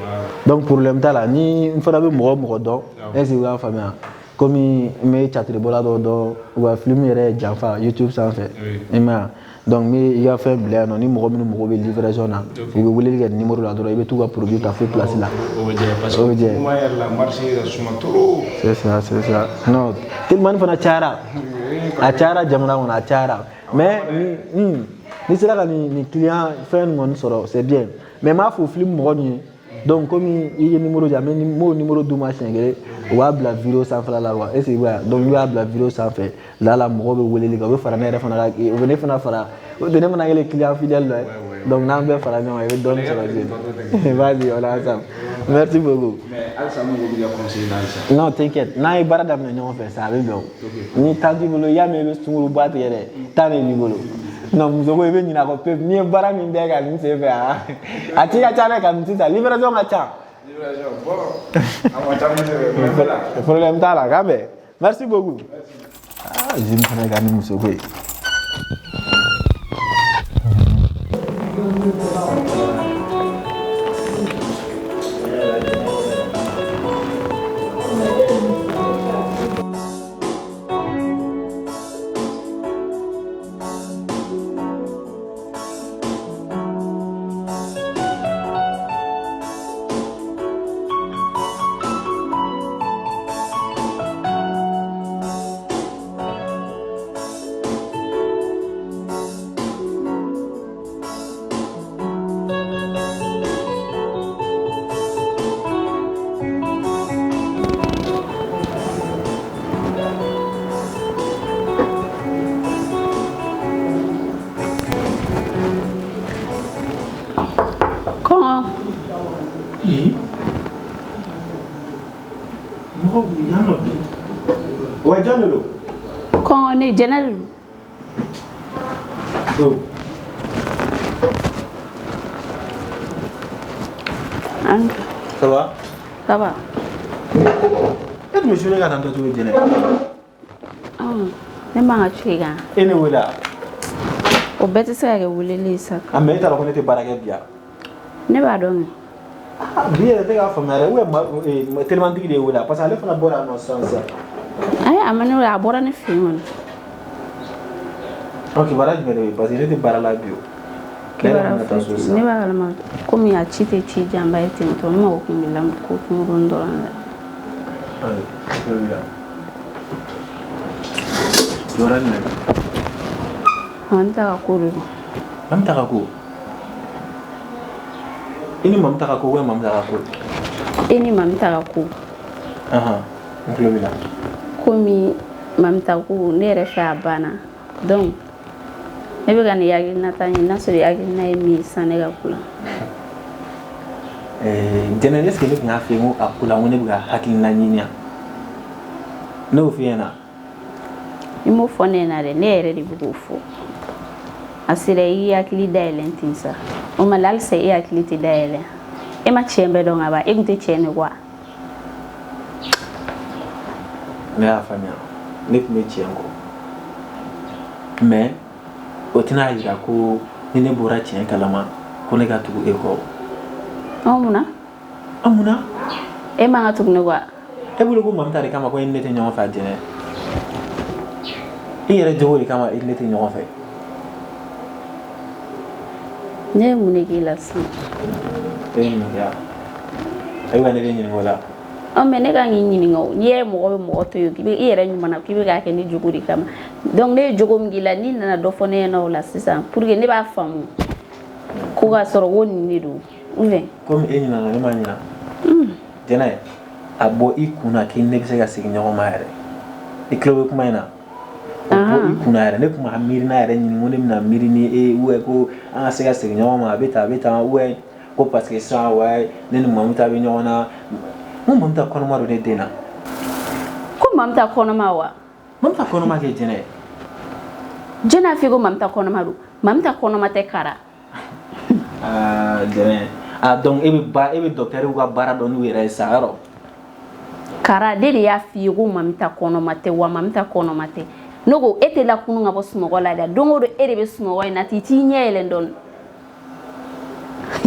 Donc problème t'a la ni n fana bɛ mɔgɔ o mɔgɔ dɔn est ce que i b'a faamuya komi n bɛ catiribɔla dɔw dɔn u ka film yɛrɛ ye janfa YouTube sanfɛ i m'a ye donc n bɛ i ka fɛn bila yan nɔ ni mɔgɔ minnu mago bɛ livraison na u bɛ weleli kɛ numéro la dɔrɔn i bɛ t'u ka produit ta fo place la. O bɛ jɛ parce que kuma yɛrɛ la marché yɛrɛ suma trop. C'est ça, c'est ça. Non, telimani fana cayara a cayara jamana kɔnɔ a cayara mais ni n'i sera ka nin client fɛn nin kɔni sɔrɔ c'est bien mais n b'a fɔ film mɔgɔ ninnu ye donc komi i ye numéro di yan n b'o numéro d'u ma siɲɛ kelen u b'a bila vidéo sanfɛla la quoi est ce que i b'a ye donc n'u y'a bila vidéo sanfɛ la la mɔgɔw bɛ weleli kɛ u bɛ fara ne yɛrɛ fana kan u bɛ ne fana fara o tɛ ne fana kɛlen client fidèle dɔ ye donc n'an bɛɛ fara ɲɔgɔn kan i bɛ dɔɔnin sɔrɔ sisan vas-y on est ensemble merci beaucoup. Mais halisa n mago b'i ka conseil la halisa. Non, t'inquiète, n'an ye baara daminɛ ɲɔgɔn fɛ sa a bɛ bɛn o ni temps t'i bolo i y'a mɛn i bɛ sunkuruba tigɛ dɛ temps de b'i bolo non muso ko i bɛ ɲinɛ a kɔ pewu n'i ye baara min bɛɛ ka nin sen fɛ a ci ka ca dɛ ka nin sisan livraison ka ca. Livraison bon a ma ca kosɛbɛ mais voilà. Problème t'a la k'an bɛn merci beaucoup. Ah jeune fana ka ni muso ko ye. Wa jɔn de don? Kɔngɔ ne jɛnɛ de don. Ça va? Ça va. E tun bɛ su ne ka taa n tɔ cogo jɛnɛ? Ne man ka cu i kan. E ne wele wa? O bɛɛ tɛ se ka kɛ weleli ye sa. A mais e t'a dɔn ko ne tɛ baara kɛ bi yan? Ne b'a dɔn kɛ. Bi yɛrɛ tɛ k'a faamuya dɛ, ou bien telimantigi de ye wele parce que ale fana bɔra yan nɔ sisan sisan. Ayi a ma ne wele, a bɔra ne fɛ yen kɔni. Ɔ kibaruya jumɛn de bɛ yen parce que ne tɛ baara la bi o. Ne yɛrɛ bɛna taa so sisan. Ne b'a kalama komi a ci tɛ ci janba ye ten tɔ, n mago tun bɛ la ko kunkuruni dɔrɔn de la. Ayi, ne wulila. Kibaruya jumɛn? Mamita ka ko de don. Mamita ka ko? I ni Mamita ka ko ou Mamita ka ko? E ni Mamita ka ko. N tulo b'i la. Komi Mamita ko ne yɛrɛ fɛ a banna donc ne bɛ ka nin hakilinata ɲini n'a sɔrɔ hakilina ye min ye sisan ne ka ko la. Jɛnɛ, est ce que ne tun y'a f'i ye ko a ko la ko ne bɛ ka hakilina ɲini yan? Ne y'o f'i ɲɛna? I m'o fɔ ne ɲɛna dɛ, ne yɛrɛ de bɛ k'o fɔ. A sera i y'i hakili dayɛlɛ ten sa. O ma la halisa e hakili tɛ dayɛlɛ. E ma tiɲɛ bɛɛ dɔn ka ban, e tun tɛ tiɲɛ de kɔ wa? Ne y'a faamuya, ne tun bɛ tiɲɛ kɔ. Mais o tɛna yira ko ni ne bɔra tiɲɛ kalama ko ne ka tugu e kɔ. Ɔ munna? Ɔ munna? E man ka tugu ne kɔ wa? E bolo ko Mamita de kama ko e ni ne tɛ ɲɔgɔn fɛ a jɛnɛ. I yɛrɛ jogo de kama i ni ne tɛ ɲɔgɔn fɛ. Ne ye mun de k'i la sisan? E ye mun kɛ yan? E bɛ ka ne de ɲininka o la. Ɔ mais ne kan k'i ɲininka o, n'i ye mɔgɔ bɛ mɔgɔ to yen k'i bɛ i yɛrɛ ɲuman na k'i bɛ k'a kɛ ne jogo de kama. Donc ne ye jogo min k'i la n'i nana dɔ fɔ ne ɲɛna o la sisan pour que ne b'a faamu ko k'a sɔrɔ ko nin de don ou bien. Komi e ɲinɛna ne ma ɲinɛ. Jɛnɛ, a bɔ i kun na k'i ni ne bɛ se ka segin ɲɔgɔn ma yɛrɛ. I tulo bɛ kuma in na? O bɔ i kunna yɛrɛ, ne tun ma miirina yɛrɛ ɲini ko ne bɛna miiri ni e ye ou bien ko an ka se ka segin ɲɔgɔn ma a bɛ tan a bɛ tan ou bien ko parce que sisan ouais ne ni Mamita bɛ ɲɔgɔn na. N ko Mamita kɔnɔma don ne den na. Ko Mamita kɔnɔma wa? Mamita kɔnɔma kɛ Jɛnɛ. Jɛnɛ y'a f'i ko Mamita kɔnɔma don? Mamita kɔnɔma tɛ Kara. Aa Jɛnɛ, ah donc e bɛ ba e bɛ docteur ka baara dɔn n'u yɛrɛ ye sa yɔrɔ. Kara de y'a f'i ye ko Mamita kɔnɔma tɛ wa Mamita kɔnɔma tɛ. Ne ko e tɛ lakunu ka bɔ sunɔgɔ la dɛ, don o don e de bɛ sunɔgɔ in na t'i t'i ɲɛ yɛlɛ dɔɔni.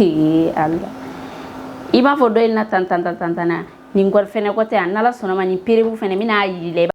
Ee Ala. I b'a fɔ dɔ in na tan tan tan tan tan na nin kɔni fɛnɛ kɔ tɛ yan n'Ala sɔnna ma nin perewu fɛnɛ n bɛna yir'i la.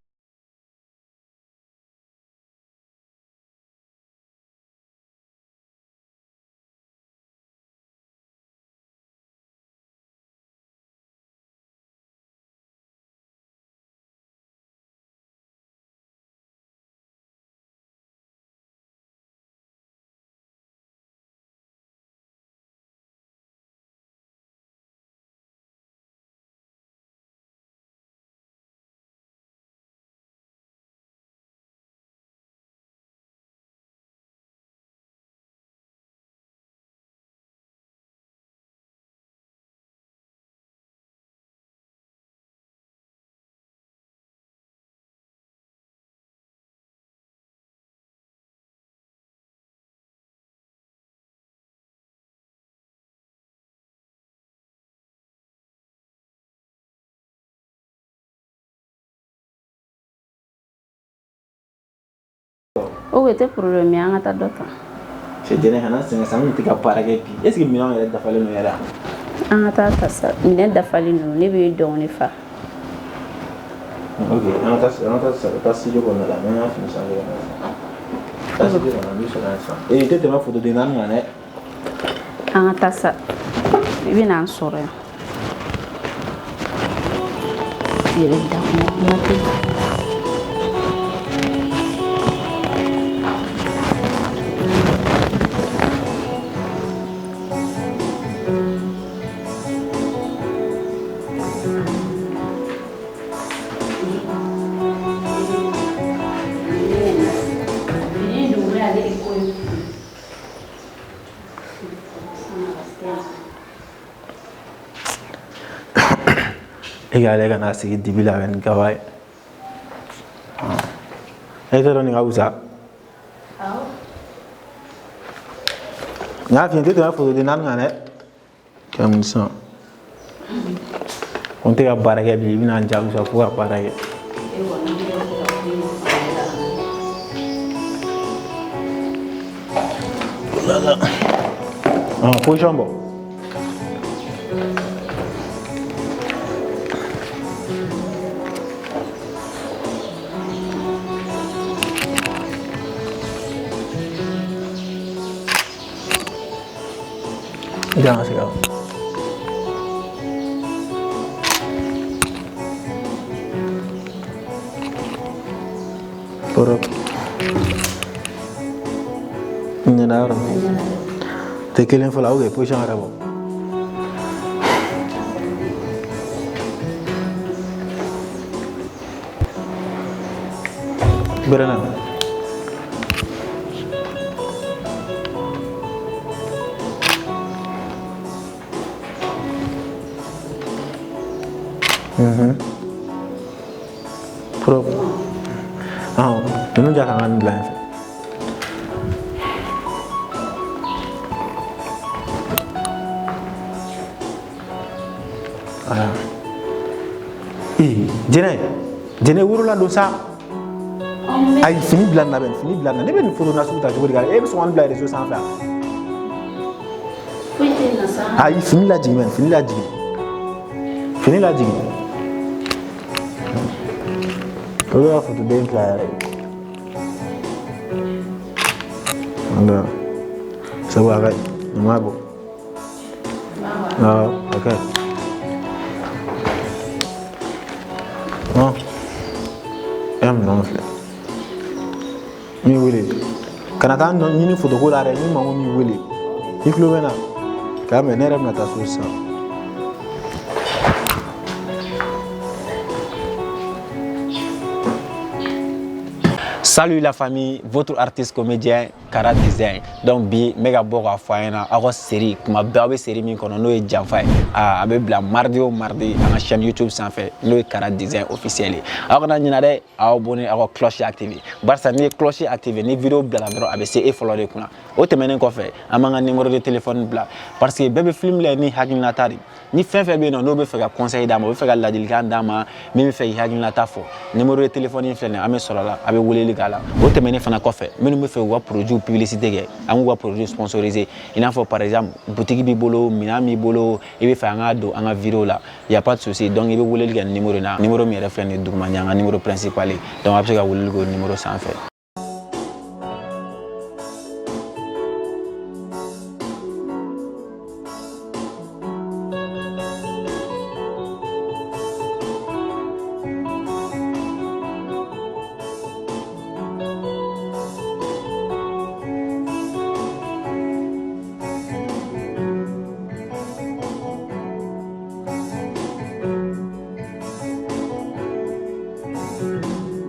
O tɛ problème ye, an ka taa dɔ ta. Cɛ Jɛnɛ, kana sɛgɛn sa, n tun tɛ ka baara kɛ bi. Est ce que minɛnw yɛrɛ dafalen don yɛrɛ? An ka taa ta sa, minɛn dafalen don, ne bɛ dɔɔnin fa. Ok, an ka taa sisan, ka taa studio kɔnɔna la, n'an y'a fini sanfɛ ka na sisan. Taa studio kɔnɔ, n b'i sɔrɔ yen sisan. Ee, i tɛ tɛmɛ photo den naani kan dɛ. An ka taa sa, i bɛ n'an sɔrɔ yan. Yɛrɛ da kuma tɛ. E k'ale ka n'a sigi dibi la ni kaba ye. E t'a dɔn nin ka fisa. N y'a f'i ye, n tɛ tɛmɛ photo den naani kan dɛ. Kɛ mun sisan? Ko n tɛ ka baara kɛ bi, i bɛna n jagosa fo ka baara kɛ. Lala. Ah, position bɔ. I kan ka se ka Kɔrɔ. N ɲɛna yɔrɔ min. Tɛ kelen fɔlɔ, ok, position yɛrɛ bɔ. Gbɛrɛ na. Propre. Ah, ninnu ja kan ka nin bila yan fɛ. Voilà. Ee, Jɛnɛ, Jɛnɛ worola don sa. Ayi, fini bila nin na bɛ, fini bila nin na. Ne bɛ nin photo nasugu ta cogo di ka e bɛ sɔn ka nin bila réseau sanfɛ wa? Foyi tɛ nin na sa. Ayi, fini lajigin bɛ, fini lajigin. Fini lajigin. Olu ka photo den fila yɛrɛ ye. Voilà. Sabu a ka ɲi, nin ma bɔ. Awɔ, a ka ɲi. Hɔn. E ka minɛnw filɛ. N b'i wele. Kana taa nɔ ɲini photo ko la dɛ, ni maa min wele. I tulo bɛ n na? K'a mɛn, ne yɛrɛ bɛna taa so sisan. Salut la famille, votre artiste comédien Kara Design. Donc bi n bɛ ka bɔ k'a fɔ a ɲɛna aw ka série kuma bɛɛ aw bɛ série min kɔnɔ n'o ye janfa ye. Aa, a bɛ bila mardi o mardi an ka chaîne YouTube sanfɛ n'o ye Kara Design officiel ye. Aw kana ɲinɛ dɛ, aw abonné, aw ka cloche activer. Barisa n'i ye cloche activer, ni vidéo bilala dɔrɔn a bɛ se e fɔlɔ de kunna. O tɛmɛnen kɔfɛ, an b'an ka numéro de téléphone bila parce que bɛɛ bɛ film lajɛ ni hakilinata de. Ni fɛn fɛn bɛ yen nɔ n'o bɛ fɛ ka conseil d'a ma, o bɛ fɛ ka ladilikan d'a ma, min bɛ fɛ k'i hakilinata fɔ, numéro de téléphone in filɛ nin ye, an bɛ sɔrɔ la, a bɛ weleli k'a la. O tɛmɛnen fana kɔfɛ, minnu bɛ fɛ k'u ka produit publicité kɛ, an k'u ka produit sponsoriser, i n'a fɔ par exemple boutique b'i bolo, minɛn b'i bolo, i bɛ fɛ an k'a don an ka vidéo la, y a pas de souci. Donc i bɛ weleli kɛ numéro in na, numéro min yɛrɛ filɛ nin ye duguma, nin y'an ka numéro principal ye. Donc a bɛ se ka weleli kɛ o numéro sanfɛ.